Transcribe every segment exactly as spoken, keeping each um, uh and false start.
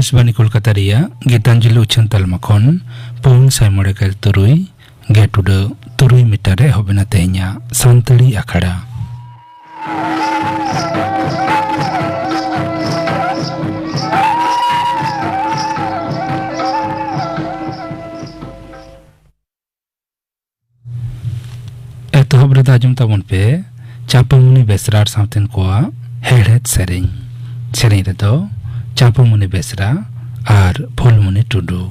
ᱟᱠᱟᱥᱵᱟᱱᱤ ᱠᱳᱞᱠᱟᱛᱟ ᱨᱮᱭᱟᱜ ᱜᱤᱛᱟᱧᱡᱚᱞᱤ ᱩᱪᱷᱟᱹᱱ ᱛᱟᱞᱢᱟ ᱠᱷᱚᱱ ᱯᱩᱱ ᱥᱟᱭ ᱢᱚᱬᱮ ᱜᱮᱞ ᱛᱩᱨᱩᱭ ᱜᱮᱴ ᱩᱰᱟᱹ ᱛᱩᱨᱩᱭ ᱢᱤᱴᱟᱨ ᱨᱮ ᱮᱦᱚᱵ ᱮᱱᱟ ᱛᱮᱦᱮᱧᱟᱜ ᱥᱟᱱᱛᱟᱲᱤ ᱟᱠᱷᱲᱟ᱾ ᱮᱛᱚᱦᱚᱵ ᱨᱮᱫᱚ ᱟᱸᱡᱚᱢ ᱛᱟᱵᱚᱱ ᱯᱮ ᱪᱟᱸᱯᱟᱢᱩᱱᱤ ᱵᱮᱥᱨᱟ ᱟᱨ ᱥᱟᱶᱛᱮᱱ ᱠᱚᱣᱟᱜ ᱦᱮᱲᱦᱮᱫ ᱥᱮᱨᱮᱧ᱾ ᱥᱮᱨᱮᱧ ᱨᱮᱫᱚ ᱪᱟᱸᱯᱟᱢᱩᱱᱤ ᱵᱮᱥᱨᱟ ᱟᱨ ᱯᱷᱩᱞᱢᱩᱱᱤ ᱴᱩᱰᱩ᱾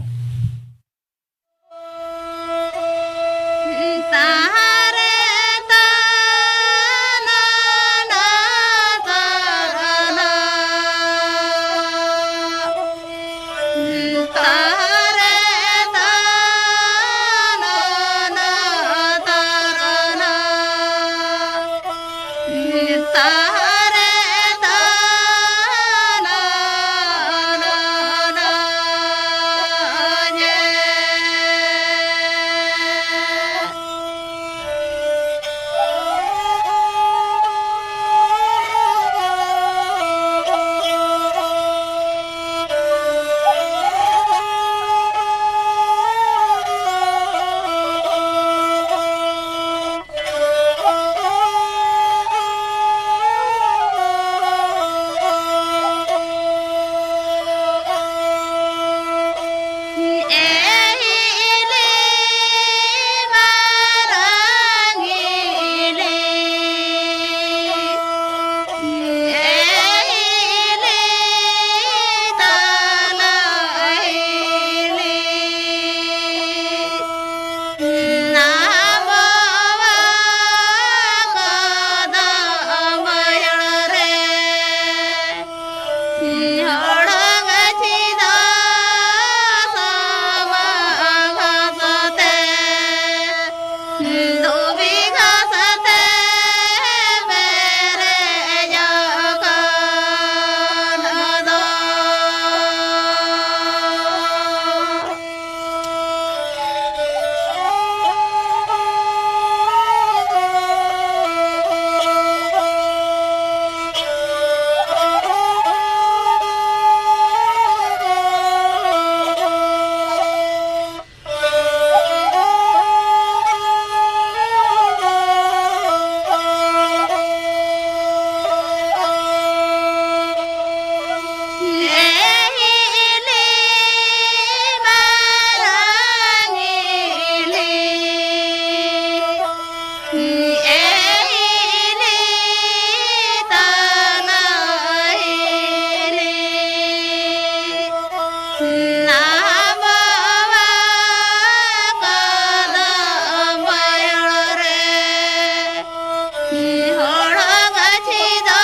ᱦᱚᱲ ᱜᱟᱹᱪᱷᱤ ᱫᱚ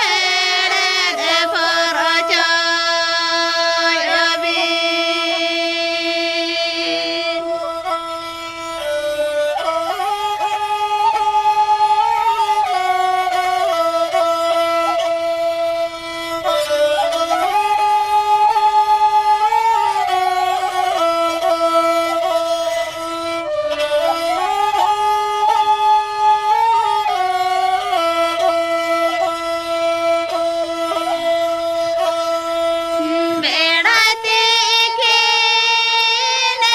ᱦᱮᱲᱦᱮᱫ ᱯᱚᱨᱚᱪᱚᱭ ᱟᱹᱵᱤᱱ᱾ ᱵᱮᱲᱟ ᱛᱤᱠᱤᱱ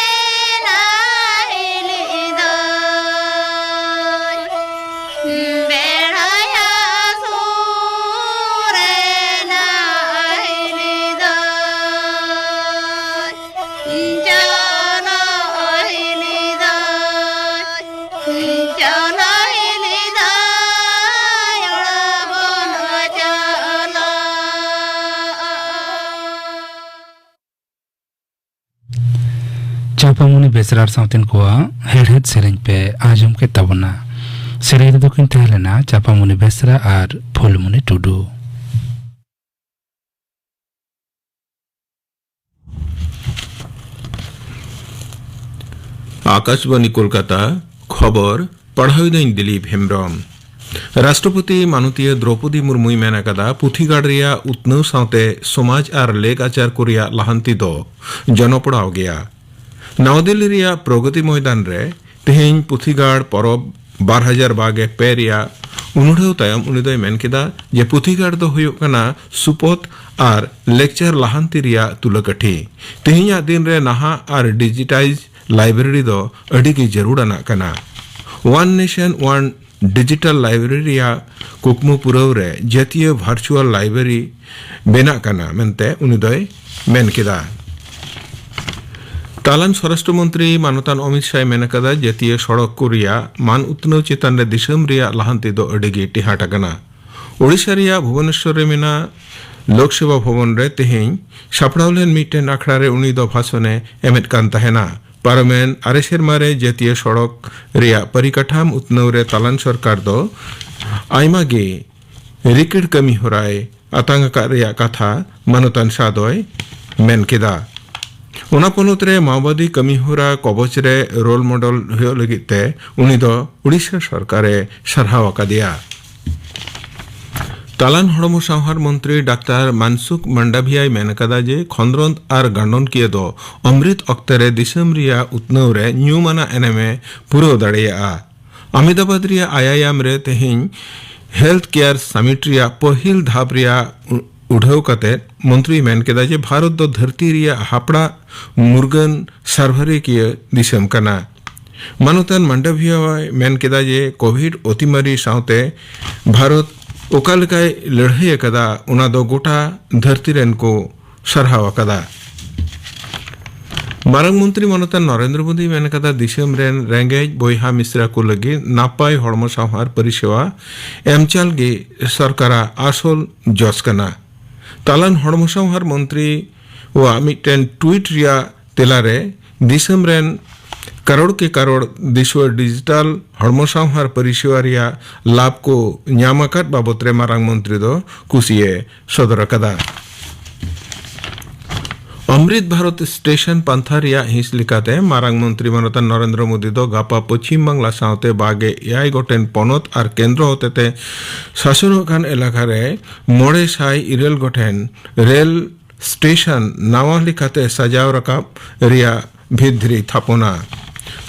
ᱮᱱᱟ ᱦᱤᱞᱤ ᱫᱚᱭ, ᱵᱮᱲᱟᱭᱟ ᱥᱩᱨ ᱮᱱᱟ ᱦᱤᱞᱤ ᱫᱚᱭ᱾ ᱪᱚᱞᱚ ᱦᱤᱞᱤ ᱫᱟᱹᱭ, ᱪᱚᱞᱚ ᱦᱤᱞᱤ ᱫᱟᱹᱭ, ᱚᱲᱟᱜ ᱵᱚᱱ ᱪᱟᱞᱟᱜᱼᱟ᱾ ᱪᱟᱯᱟᱢᱩᱱᱤ ᱵᱮᱥᱨᱟ ᱟᱨ ᱥᱟᱶᱛᱮᱱ ᱠᱚᱣᱟᱜ ᱦᱮᱲᱦᱮᱫ ᱥᱮᱨᱮᱧ ᱯᱮ ᱟᱸᱡᱚᱢ ᱠᱮᱫ ᱛᱟᱵᱚᱱᱟ᱾ ᱥᱮᱨᱮᱧ ᱨᱮᱫᱚ ᱠᱤᱱ ᱛᱟᱦᱮᱸ ᱞᱮᱱᱟ ᱪᱟᱯᱟᱢᱩᱱᱤ ᱵᱮᱥᱨᱟ ᱟᱨ ᱯᱷᱩᱞᱢᱩᱱᱤ ᱴᱩᱰᱩ᱾ ᱟᱠᱟᱥᱵᱟᱬᱤ ᱠᱳᱞᱠᱟᱛᱟ, ᱠᱷᱚᱵᱚᱨ ᱯᱟᱲᱦᱟᱣᱤᱫᱟᱹᱧ ᱫᱤᱞᱤᱯ ᱦᱮᱢᱵᱽᱨᱚᱢ᱾ ᱨᱟᱥᱴᱨᱚᱯᱚᱛᱤ ᱢᱟᱱᱚᱛᱤᱭᱟᱹ ᱫᱨᱚᱯᱚᱫᱤ ᱢᱩᱨᱢᱩᱭ ᱢᱮᱱ ᱟᱠᱟᱫᱟ, ᱯᱩᱛᱷᱤᱜᱟᱲ ᱨᱮᱭᱟᱜ ᱩᱛᱱᱟᱹᱣ ᱥᱟᱶᱛᱮ ᱥᱚᱢᱟᱡᱽ ᱟᱨ ᱞᱮᱜᱽ ᱟᱪᱟᱨ ᱠᱚ ᱨᱮᱭᱟᱜ ᱞᱟᱦᱟᱱᱛᱤ ᱫᱚ ᱡᱚᱱᱚᱯᱚᱲᱟᱣ ᱜᱮᱭᱟ᱾ ᱱᱟᱣᱟ ᱫᱤᱞᱞᱤ ᱨᱮᱭᱟᱜ ᱯᱨᱚᱜᱚᱛᱤ ᱢᱚᱭᱫᱟᱱ ᱨᱮ ᱛᱮᱦᱮᱧ ᱯᱩᱛᱷᱤᱜᱟᱲ ᱯᱚᱨᱚᱵᱽ ᱵᱟᱨ ᱦᱟᱡᱟᱨ ᱵᱟᱜᱮ ᱯᱮ ᱨᱮᱭᱟᱜ ᱩᱱᱩᱰᱷᱟᱹᱣ ᱛᱟᱭᱚᱢ ᱩᱱᱤ ᱫᱚᱭ ᱢᱮᱱ ᱠᱮᱫᱟ ᱡᱮ ᱯᱩᱛᱷᱤᱜᱟᱲ ᱫᱚ ᱦᱩᱭᱩᱜ ᱠᱟᱱᱟ ᱥᱩᱯᱚᱛ ᱟᱨ ᱞᱮᱠᱪᱟᱨ ᱞᱟᱦᱟᱱᱛᱤ ᱨᱮᱭᱟᱜ ᱛᱩᱞᱟᱹᱠᱟᱹᱴᱷᱤ᱾ ᱛᱮᱦᱮᱧᱟᱜ ᱫᱤᱱ ᱨᱮ ᱱᱟᱦᱟᱜ ᱟᱨ ᱰᱤᱡᱤᱴᱟᱭᱤᱡᱽ ᱞᱟᱭᱵᱨᱮᱨᱤ ᱫᱚ ᱟᱹᱰᱤ ᱜᱮ ᱡᱟᱹᱨᱩᱲ ᱟᱱᱟᱜ ᱠᱟᱱᱟ᱾ One nation one digital library ᱨᱮᱭᱟᱜ ᱠᱩᱠᱢᱩ ᱯᱩᱨᱟᱹᱣ ᱨᱮ ᱡᱟᱹᱛᱤᱭᱟᱹ ᱵᱷᱟᱨᱪᱩᱣᱟᱞ ᱞᱟᱭᱵᱨᱮᱨᱤ ᱵᱮᱱᱟᱜ ᱠᱟᱱᱟ ᱢᱮᱱᱛᱮ ᱩᱱᱤ ᱫᱚᱭ ᱢᱮᱱ ᱠᱮᱫᱟ᱾ ᱛᱟᱞᱟᱱ ᱥᱚᱨᱟᱥᱴᱨᱚ ᱢᱚᱱᱛᱨᱤ ᱢᱟᱱᱚᱛᱟᱱ ᱚᱢᱤᱛ ᱥᱟᱦᱭ ᱢᱮᱱ ᱟᱠᱟᱫᱟ, ᱡᱟᱹᱛᱤᱭᱟᱹ ᱥᱚᱲᱚᱠ ᱠᱚ ᱨᱮᱭᱟᱜ ᱢᱟᱱ ᱩᱛᱱᱟᱹᱣ ᱪᱮᱛᱟᱱ ᱨᱮ ᱫᱤᱥᱚᱢ ᱨᱮᱭᱟᱜ ᱞᱟᱦᱟᱱᱛᱤ ᱫᱚ ᱟᱹᱰᱤ ᱜᱮ ᱴᱮᱦᱟᱴ ᱟᱠᱟᱱᱟ᱾ ᱳᱰᱤᱥᱟ ᱨᱮᱭᱟᱜ ᱵᱷᱩᱵᱚᱱᱮᱥᱚᱨ ᱨᱮ ᱢᱮᱱᱟᱜ ᱞᱳᱠ ᱥᱮᱵᱟ ᱵᱷᱚᱵᱚᱱ ᱨᱮ ᱛᱮᱦᱮᱧ ᱥᱟᱯᱲᱟᱣ ᱞᱮᱱ ᱢᱤᱫᱴᱮᱱ ᱟᱠᱷᱲᱟ ᱨᱮ ᱩᱱᱤ ᱫᱚ ᱵᱷᱟᱥᱚᱱ ᱮ ᱮᱢᱮᱫ ᱠᱟᱱ ᱛᱟᱦᱮᱱᱟ᱾ ᱯᱟᱨᱚᱢᱮᱱ ᱟᱨᱮ ᱥᱮᱨᱢᱟ ᱨᱮ ᱡᱟᱹᱛᱤᱭᱟᱹ ᱥᱚᱲᱚᱠ ᱨᱮᱭᱟᱜ ᱯᱚᱨᱤᱠᱟᱴᱷᱟᱢ ᱩᱛᱱᱟᱹᱣ ᱨᱮ ᱛᱟᱞᱟᱱ ᱥᱚᱨᱠᱟᱨ ᱫᱚ ᱟᱭᱢᱟ ᱜᱮ ᱨᱤᱠᱤᱲ ᱠᱟᱹᱢᱤ ᱦᱚᱨᱟᱭ ᱟᱛᱟᱝ ᱟᱠᱟᱫ ᱨᱮᱭᱟᱜ ᱠᱟᱛᱷᱟ ᱢᱟᱱᱚᱛᱟᱱ ᱥᱟᱦ ᱫᱚᱭ ᱢᱮᱱ ᱠᱮᱫᱟ᱾ ᱚᱱᱟ ᱯᱚᱱᱚᱛ ᱨᱮ ᱢᱟᱣᱵᱟᱫᱤ ᱠᱟᱹᱢᱤ ᱦᱚᱨᱟ ᱠᱚᱵᱚᱪ ᱨᱮ ᱨᱳᱞ ᱢᱚᱰᱮᱞ ᱦᱩᱭᱩᱜ ᱞᱟᱹᱜᱤᱫ ᱛᱮ ᱩᱱᱤ ᱫᱚ ᱩᱲᱤᱥᱥᱟ ᱥᱚᱨᱠᱟᱨ ᱮ ᱥᱟᱨᱦᱟᱣ ᱟᱠᱟᱫᱮᱭᱟ᱾ ᱛᱟᱞᱟᱱ ᱦᱚᱲᱢᱚ ᱥᱟᱶᱦᱟᱨ ᱢᱚᱱᱛᱨᱤ ᱰᱟᱠᱛᱟᱨ ᱢᱟᱱᱥᱩᱠ ᱢᱟᱱᱰᱟᱵᱷᱤᱭᱟᱭ ᱢᱮᱱ ᱟᱠᱟᱫᱟ ᱡᱮ ᱠᱷᱚᱸᱫᱽᱨᱚᱸᱫ ᱟᱨ ᱜᱟᱱᱰᱚᱱᱠᱤᱭᱟᱹ ᱫᱚ ᱚᱢᱨᱤᱛ ᱚᱠᱛᱮ ᱨᱮ ᱫᱤᱥᱚᱢ ᱨᱮᱭᱟᱜ ᱩᱛᱱᱟᱹᱣ ᱨᱮ ᱧᱩᱢ ᱟᱱᱟᱜ ᱮᱱᱮᱢᱮ ᱯᱩᱨᱟᱹᱣ ᱫᱟᱲᱮᱭᱟᱜᱼᱟ᱾ ᱟᱦᱢᱮᱫᱟᱵᱟᱫᱽ ᱨᱮᱭᱟᱜ ᱟᱭᱟᱭᱟᱢ ᱨᱮ ᱛᱮᱦᱮᱧ ᱦᱮᱞᱛᱷ ᱠᱮᱭᱟᱨ ᱥᱟᱢᱤᱴ ᱨᱮᱭᱟᱜ ᱯᱟᱹᱦᱤᱞ ᱫᱷᱟᱯ ᱨᱮᱭᱟᱜ ᱩ-, ᱩᱰᱷᱟᱹᱣ ᱠᱟᱛᱮ ᱢᱚᱱᱛᱨᱤᱭ ᱢᱮᱱ ᱠᱮᱫᱟ ᱡᱮ ᱵᱷᱟᱨᱚᱛ ᱫᱚ ᱫᱷᱟᱹᱨᱛᱤ ᱨᱮᱭᱟᱜ ᱦᱟᱯᱲᱟᱜ ᱢᱩᱨᱜᱟᱹᱱ ᱥᱟᱨᱵᱷᱟᱨᱤᱠᱤᱭᱟᱹ ᱫᱤᱥᱚᱢ ᱠᱟᱱᱟ᱾ ᱢᱟᱱᱚᱛᱟᱱ ᱢᱟᱱᱰᱟᱵᱷᱤᱭᱟᱭ ᱢᱮᱱ ᱠᱮᱫᱟ ᱡᱮ ᱠᱳᱵᱷᱤᱰ ᱚᱛᱤᱢᱟᱨᱤ ᱥᱟᱶᱛᱮ ᱵᱷᱟᱨᱚᱛ ᱚᱠᱟ ᱞᱮᱠᱟᱭ ᱞᱟᱹᱲᱦᱟᱹᱭ ᱟᱠᱟᱫᱟ, ᱚᱱᱟ ᱫᱚ ᱜᱚᱴᱟ ᱫᱷᱟᱹᱨᱛᱤ ᱨᱮᱱ ᱠᱚ ᱥᱟᱨᱦᱟᱣ ᱟᱠᱟᱫᱟ᱾ ᱢᱟᱨᱟᱝ ᱢᱚᱱᱛᱨᱤ ᱢᱟᱱᱚᱛᱟᱱ ᱱᱚᱨᱮᱱᱫᱨᱚ ᱢᱳᱫᱤᱭ ᱢᱮᱱ ᱟᱠᱟᱫᱟ, ᱫᱤᱥᱚᱢ ᱨᱮᱱ ᱨᱮᱸᱜᱮᱡ ᱵᱚᱭᱦᱟ ᱢᱤᱥᱨᱟ ᱠᱚ ᱞᱟᱹᱜᱤᱫ ᱱᱟᱯᱟᱭ ᱦᱚᱲᱢᱚ ᱥᱟᱶᱦᱟᱨ ᱯᱚᱨᱤᱥᱮᱵᱟ ᱮᱢᱪᱟᱞ ᱜᱮ ᱥᱚᱨᱠᱟᱨᱟᱜ ᱟᱥᱚᱞ ᱡᱚᱥ ᱠᱟᱱᱟ᱾ ᱛᱟᱞᱟᱱ ᱦᱚᱲᱢᱚ ᱥᱟᱶᱦᱟᱨ ᱢᱚᱱᱛᱨᱤ ᱣᱟᱜ ᱢᱤᱫᱴᱮᱱ ᱴᱩᱭᱤᱴ ᱨᱮᱭᱟᱜ ᱛᱮᱞᱟᱨᱮ ᱫᱤᱥᱚᱢ ᱨᱮᱱ ᱠᱟᱨᱳᱲ ᱠᱮ ᱠᱟᱨᱳᱲ ᱫᱤᱥᱩᱣᱟᱹ ᱰᱤᱡᱤᱴᱟᱞ ᱦᱚᱲᱢᱚ ᱥᱟᱶᱦᱟᱨ ᱯᱚᱨᱤᱥᱮᱵᱟ ᱨᱮᱭᱟᱜ ᱞᱟᱵᱷ ᱠᱚ ᱧᱟᱢ ᱟᱠᱟᱫ ᱵᱟᱵᱚᱛ ᱨᱮ ᱢᱟᱨᱟᱝ ᱢᱚᱱᱛᱨᱤ ᱫᱚ ᱠᱩᱥᱤᱭᱮ ᱥᱚᱫᱚᱨ ᱟᱠᱟᱫᱟ᱾ ᱚᱢᱨᱤᱛ ᱵᱷᱟᱨᱚᱛ ᱥᱴᱮᱥᱚᱱ ᱯᱟᱱᱛᱷᱟ ᱨᱮᱭᱟᱜ ᱦᱤᱸᱥ ᱞᱮᱠᱟᱛᱮ ᱢᱟᱨᱟᱝ ᱢᱚᱱᱛᱨᱤ ᱢᱟᱱᱚᱛᱟᱱ ᱱᱚᱨᱮᱱᱫᱨᱚ ᱢᱳᱫᱤ ᱫᱚ ᱜᱟᱯᱟ ᱯᱚᱪᱷᱤᱢ ᱵᱟᱝᱞᱟ ᱥᱟᱶᱛᱮ ᱵᱟᱜᱮ ᱮᱭᱟᱭ ᱜᱚᱴᱮᱱ ᱯᱚᱱᱚᱛ ᱟᱨ ᱠᱮᱱᱫᱨᱚ ᱦᱚᱛᱮᱛᱮ ᱥᱟᱥᱚᱱᱚᱜ ᱠᱟᱱ ᱮᱞᱟᱠᱟ ᱨᱮ ᱢᱚᱬᱮ ᱥᱟᱭ ᱤᱨᱟᱹᱞ ᱜᱚᱴᱮᱱ ᱨᱮᱞ ᱥᱴᱮᱥᱚᱱ ᱱᱟᱣᱟ ᱞᱮᱠᱟᱛᱮ ᱥᱟᱡᱟᱣ ᱨᱟᱠᱟᱵ ᱨᱮᱭᱟᱜ ᱵᱷᱤᱛ ᱫᱷᱤᱨᱤ ᱛᱷᱟᱯᱚᱱᱟ᱾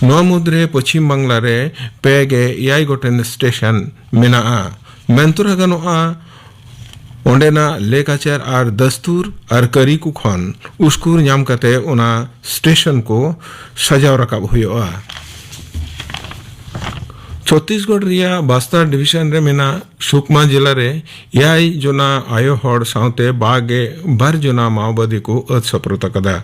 ᱱᱚᱣᱟ ᱢᱩᱫᱽᱨᱮ ᱯᱚᱪᱷᱤᱢ ᱵᱟᱝᱞᱟ ᱨᱮ ᱯᱮ ᱜᱮ ᱮᱭᱟᱭ ᱜᱚᱴᱮᱱ ᱥᱴᱮᱥᱚᱱ ᱢᱮᱱᱟᱜᱼᱟ᱾ ᱢᱮᱱᱛᱚᱨᱟ ᱜᱟᱱᱚᱜᱼᱟ, ᱚᱸᱰᱮᱱᱟᱜ ᱞᱮᱠᱟᱪᱟᱨ ᱟᱨ ᱫᱟᱥᱛᱩᱨ ᱟᱨ ᱠᱟᱹᱨᱤ ᱠᱚ ᱠᱷᱚᱱ ᱩᱥᱠᱩᱨ ᱧᱟᱢ ᱠᱟᱛᱮ ᱚᱱᱟ ᱥᱴᱮᱥᱚᱱ ᱠᱚ ᱥᱟᱡᱟᱣ ᱨᱟᱠᱟᱵ ᱦᱩᱭᱩᱜᱼᱟ᱾ ᱪᱷᱚᱛᱛᱤᱥᱜᱚᱲ ᱨᱮᱭᱟᱜ ᱵᱟᱥᱛᱟᱨ ᱰᱤᱵᱤᱡᱚᱱ ᱨᱮ ᱢᱮᱱᱟᱜ ᱥᱩᱠᱢᱟ ᱡᱮᱞᱟ ᱨᱮ ᱮᱭᱟᱭ ᱡᱚᱱᱟ ᱟᱭᱳ ᱦᱚᱲ ᱥᱟᱶᱛᱮ ᱵᱟᱜᱮ ᱵᱟᱨ ᱡᱚᱱᱟ ᱢᱟᱣᱵᱟᱫᱤ ᱠᱚ ᱟᱹᱛ ᱥᱚᱯᱨᱚᱛ ᱟᱠᱟᱫᱟ᱾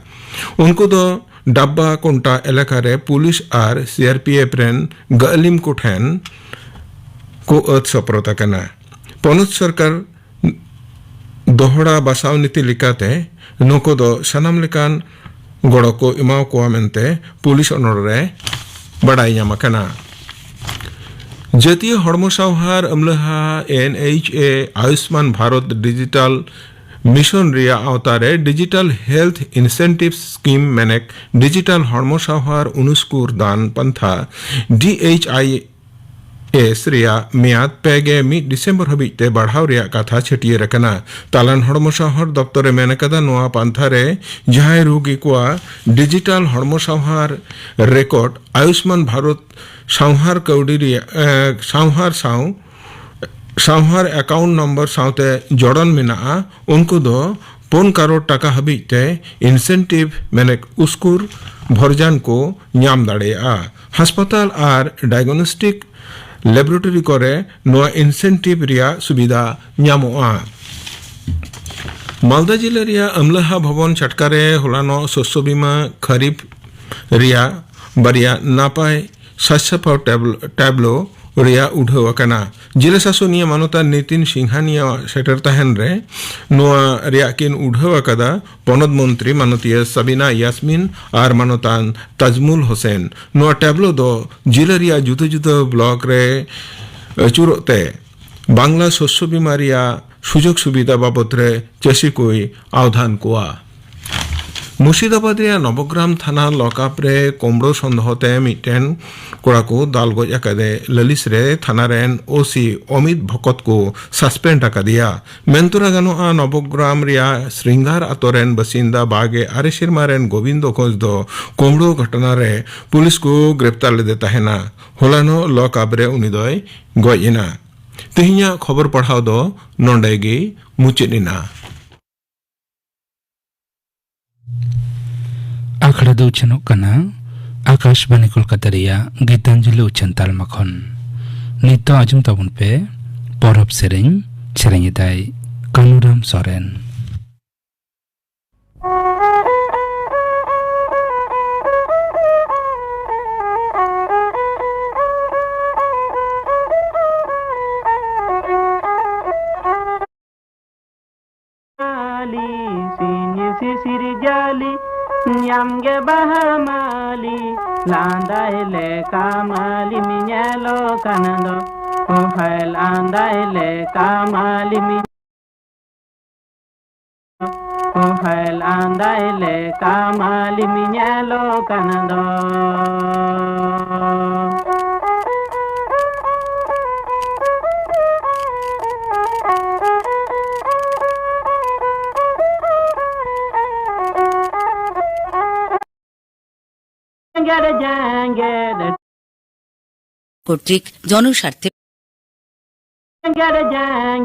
ᱩᱱᱠᱩ ᱫᱚ ᱰᱟᱵᱵᱟ ᱠᱚᱱᱴᱟ ᱮᱞᱟᱠᱟ ᱨᱮ ᱯᱩᱞᱤᱥ ᱟᱨ ᱥᱤ ᱟᱨ ᱯᱤ ᱮᱯᱷ ᱨᱮᱱ ᱜᱟᱹᱞᱤᱢ ᱠᱚ ᱴᱷᱮᱱ ᱠᱚ ᱟᱹᱛ ᱥᱚᱯᱨᱚᱛ ᱟᱠᱟᱱᱟ᱾ ᱯᱚᱱᱚᱛ ᱥᱚᱨᱠᱟᱨ ᱫᱚᱦᱲᱟ ᱵᱟᱥᱟᱣ ᱱᱤᱛᱤ ᱞᱮᱠᱟᱛᱮ ᱱᱩᱠᱩ ᱫᱚ ᱥᱟᱱᱟᱢ ᱞᱮᱠᱟᱱ ᱜᱚᱲᱚ ᱠᱚ ᱮᱢᱟ ᱠᱚᱣᱟ ᱢᱮᱱᱛᱮ ᱯᱩᱞᱤᱥ ᱚᱱᱚᱞ ᱨᱮ ᱵᱟᱰᱟᱭ ᱧᱟᱢ ᱟᱠᱟᱱᱟ᱾ ᱡᱟᱹᱛᱤᱭᱟᱹ ᱦᱚᱲᱢᱚ ᱥᱟᱶᱦᱟᱨ ᱟᱹᱢᱞᱟᱹᱦᱟ, ᱮᱱ ᱮᱭᱤᱪ ᱮ, ᱟᱭᱩᱥᱢᱟᱱ ᱵᱷᱟᱨᱚᱛ ᱰᱤᱡᱤᱴᱟᱞ ᱢᱤᱥᱚᱱ ᱨᱮᱭᱟᱜ ᱟᱣᱛᱟ ᱨᱮ digital health incentive scheme, ᱢᱮᱱᱮᱠ digital ᱦᱚᱲᱢᱚ ᱥᱟᱶᱦᱟᱨ ᱩᱱᱩᱥᱠᱩᱨ ᱫᱟᱱ ᱯᱟᱱᱛᱷᱟ, ᱰᱤ ᱮᱭᱤᱪ ᱟᱭ ᱮᱥ ᱨᱮᱭᱟᱜ ᱢᱮᱭᱟᱫ ᱯᱮ ᱜᱮᱞ ᱢᱤᱫ ᱰᱤᱥᱮᱢᱵᱚᱨ ᱦᱟᱹᱵᱤᱡ ᱛᱮ ᱵᱟᱲᱦᱟᱣ ᱨᱮᱭᱟᱜ ᱠᱟᱛᱷᱟ ᱪᱷᱟᱹᱴᱭᱟᱹᱨ ᱟᱠᱟᱱᱟ᱾ ᱛᱟᱞᱟᱱ ᱦᱚᱲᱢᱚ ᱥᱟᱶᱦᱟᱨ ᱫᱚᱯᱛᱚᱨ ᱮ ᱢᱮᱱ ᱟᱠᱟᱫᱟ, ᱱᱚᱣᱟ ᱯᱟᱱᱛᱷᱟ ᱨᱮ ᱡᱟᱦᱟᱸᱭ ᱨᱩᱜᱤ ᱠᱚᱣᱟᱜ ᱰᱤᱡᱤᱴᱟᱞ ᱦᱚᱲᱢᱚ ᱥᱟᱶᱦᱟᱨ ᱨᱮᱠᱚᱨᱰ ᱟᱭᱩᱥᱢᱟᱱ ᱵᱷᱟᱨᱚᱛ ᱥᱟᱶᱦᱟᱨ ᱠᱟᱹᱣᱰᱤ ᱨᱮᱭᱟᱜ, ᱮ, ᱥᱟᱶᱦᱟᱨ ᱥᱟᱶ ᱥᱟᱶᱦᱟᱨ ᱮᱠᱟᱣᱩᱱᱴ ᱱᱚᱢᱵᱚᱨ ᱥᱟᱶᱛᱮ ᱡᱚᱲᱚᱱ ᱢᱮᱱᱟᱜᱼᱟ, ᱩᱱᱠᱩ ᱫᱚ ᱯᱩᱱ ᱠᱟᱨᱳᱲ ᱴᱟᱠᱟ ᱦᱟᱹᱵᱤᱡ ᱛᱮ ᱤᱱᱥᱮᱱᱴᱤᱵᱷ, ᱢᱮᱱᱮᱠ ᱩᱥᱠᱩᱨ ᱵᱷᱚᱨᱡᱟᱱ ᱠᱚ ᱧᱟᱢ ᱫᱟᱲᱮᱭᱟᱜᱼᱟ᱾ ᱦᱟᱥᱯᱟᱛᱟᱞ ᱟᱨ ᱰᱟᱭᱜᱱᱚᱥᱴᱤᱠ ᱞᱮᱵᱚᱨᱮᱴᱚᱨᱤ ᱠᱚᱨᱮ ᱱᱚᱣᱟ ᱤᱱᱥᱮᱱᱴᱤᱵᱷ ᱨᱮᱭᱟᱜ ᱥᱩᱵᱤᱫᱷᱟ ᱧᱟᱢᱚᱜᱼᱟ᱾ ᱢᱟᱞᱫᱟ ᱡᱤᱞᱟᱹ ᱨᱮᱭᱟᱜ ᱟᱢᱞᱟᱦᱟ ᱵᱷᱚᱵᱚᱱ ᱪᱷᱟᱴᱠᱟ ᱨᱮ ᱦᱚᱞᱟᱱᱚᱜ ᱥᱚᱥᱥᱚ ᱵᱤᱢᱟ ᱠᱷᱟᱨᱤᱯ ᱨᱮᱭᱟᱜ ᱵᱟᱨᱭᱟ ᱱᱟᱯᱟᱭ ᱥᱟᱡᱽ ᱥᱟᱯᱷᱟᱣ ᱴᱮᱵᱞ-, ᱴᱮᱵᱞᱳ ᱨᱮᱭᱟᱜ ᱩᱰᱷᱟᱹᱣ ᱟᱠᱟᱱᱟ᱾ ᱡᱤᱞᱟᱹ ᱥᱟᱥᱚᱱᱤᱭᱟᱹ ᱢᱟᱱᱚᱛᱟᱱ ᱱᱤᱛᱤᱱ ᱥᱤᱝᱦᱟᱱᱤᱭᱟᱜ ᱥᱮᱴᱮᱨ ᱛᱟᱦᱮᱱ ᱨᱮ ᱱᱚᱣᱟ ᱨᱮᱭᱟᱜ ᱠᱤᱱ ᱩᱰᱷᱟᱹᱣ ᱟᱠᱟᱫᱟ ᱯᱚᱱᱚᱛ ᱢᱚᱱᱛᱨᱤ ᱢᱟᱱᱚᱛᱤᱭᱟᱹ ᱥᱟᱵᱤᱱᱟ ᱭᱟᱥᱢᱤᱱ ᱟᱨ ᱢᱟᱱᱚᱛᱟᱱ ᱛᱟᱡᱢᱩᱞ ᱦᱳᱥᱮᱱ᱾ ᱱᱚᱣᱟ ᱴᱮᱵᱞᱳ ᱫᱚ ᱡᱤᱞᱟᱹ ᱨᱮᱭᱟᱜ ᱡᱩᱫᱟᱹ ᱡᱩᱫᱟᱹ ᱵᱞᱚᱠ ᱨᱮ ᱟᱹᱪᱩᱨᱚᱜ ᱛᱮ ᱵᱟᱝᱞᱟ ᱥᱚᱥᱥᱚ ᱵᱤᱢᱟ ᱨᱮᱭᱟᱜ ᱥᱩᱡᱳᱜᱽ ᱥᱩᱵᱤᱫᱷᱟ ᱵᱟᱵᱚᱛ ᱨᱮ ᱪᱟᱹᱥᱤ ᱠᱚᱭ ᱟᱣᱫᱷᱟᱱ ᱠᱚᱣᱟ᱾ ᱢᱩᱨᱥᱤᱫᱟᱵᱟᱫᱽ ᱨᱮᱭᱟᱜ ᱱᱚᱵᱚᱜᱨᱟᱢ ᱛᱷᱟᱱᱟ ᱞᱚᱠᱟᱯ ᱨᱮ ᱠᱳᱢᱵᱽᱲᱳ ᱥᱚᱱᱫᱮᱦᱚ ᱛᱮ ᱢᱤᱫᱴᱮᱱ ᱠᱚᱲᱟ ᱠᱚ ᱫᱟᱞ ᱜᱚᱡ ᱟᱠᱟᱫᱮ ᱞᱟᱹᱞᱤᱥ ᱨᱮ ᱛᱷᱟᱱᱟ ᱨᱮᱱ ᱳ ᱥᱤ ᱚᱢᱤᱛ ᱵᱷᱚᱠᱚᱛ ᱠᱚ ᱥᱟᱥᱯᱮᱱᱰ ᱟᱠᱟᱫᱮᱭᱟ᱾ ᱢᱮᱱᱛᱚᱨᱟ ᱜᱟᱱᱚᱜᱼᱟ, ᱱᱚᱵᱚᱜᱨᱟᱢ ᱨᱮᱭᱟᱜ ᱥᱨᱤᱝᱜᱟᱨ ᱟᱛᱳ ᱨᱮᱱ ᱵᱟᱥᱤᱱᱫᱟ ᱵᱟᱜᱮ ᱟᱨᱮ ᱥᱮᱨᱢᱟ ᱨᱮᱱ ᱜᱳᱵᱤᱱᱫᱚ ᱜᱷᱳᱥ ᱫᱚ ᱠᱳᱢᱵᱽᱲᱳ ᱜᱷᱚᱴᱚᱱᱟ ᱨᱮ ᱯᱩᱞᱤᱥ ᱠᱚ ᱜᱨᱮᱯᱛᱟᱨ ᱞᱮᱫᱮ ᱛᱟᱦᱮᱱᱟ᱾ ᱦᱚᱞᱟᱱᱚᱜ ᱞᱚᱠᱟᱯ ᱨᱮ ᱩᱱᱤ ᱫᱚᱭ ᱜᱚᱡ ᱮᱱᱟ᱾ ᱛᱮᱦᱮᱧᱟᱜ ᱠᱷᱚᱵᱚᱨ ᱯᱟᱲᱦᱟᱣ ᱫᱚ ᱱᱚᱰᱮ ᱜᱮ ᱢᱩᱪᱟᱹᱫ ᱮᱱᱟ᱾ ᱟᱠᱷᱲᱟ ᱫᱚ ᱩᱪᱷᱟᱹᱱᱚᱜ ᱠᱟᱱᱟ ᱟᱠᱟᱥᱵᱟᱱᱤ ᱠᱳᱞᱠᱟᱛᱟ ᱨᱮᱭᱟᱜ ᱜᱤᱛᱟᱧᱡᱚᱞᱤ ᱩᱪᱷᱟᱹᱱ ᱛᱟᱞᱢᱟ ᱠᱷᱚᱱ᱾ ᱱᱤᱛ ᱫᱚ ᱟᱸᱡᱚᱢ ᱛᱟᱵᱚᱱ ᱯᱮ ᱯᱚᱨᱚᱵᱽ ᱥᱮᱨᱮᱧ, ᱥᱮᱨᱮᱧ ᱮᱫᱟᱭ ᱠᱟᱹᱱᱩᱨᱟᱢ ᱥᱚᱨᱮᱱ᱾ ᱡᱟᱹᱞᱤ, ᱥᱤᱧ ᱥᱤᱥᱤᱨ ᱡᱟᱹᱞᱤ, ᱧᱟᱢ ᱜᱮ ᱵᱟᱦᱟ ᱢᱟᱹᱞᱤ, ᱞᱟᱸᱫᱟᱭ ᱞᱮᱠᱟ ᱢᱟᱹᱞᱤᱢ ᱧᱮᱞᱚᱜ ᱠᱟᱱ ᱫᱚ᱾ ᱚ ᱦᱟᱭ, ᱞᱟᱸᱫᱟᱭ ᱞᱮᱠᱟ ᱢᱟᱹᱞᱤᱢ, ᱚ ᱦᱟᱭ, ᱞᱟᱸᱫᱟᱭ ᱞᱮᱠᱟ ᱢᱟᱹᱞᱤᱢ ᱧᱮᱞᱚᱜ ᱠᱟᱱ ᱫᱚ᱾ ᱡᱮᱜᱮᱫ ᱡᱮᱜᱮᱫ ᱠᱚᱨᱛৃᱠ ᱡᱚᱱᱚᱥᱟᱨᱛᱷᱮ ᱡᱮᱜᱮᱫ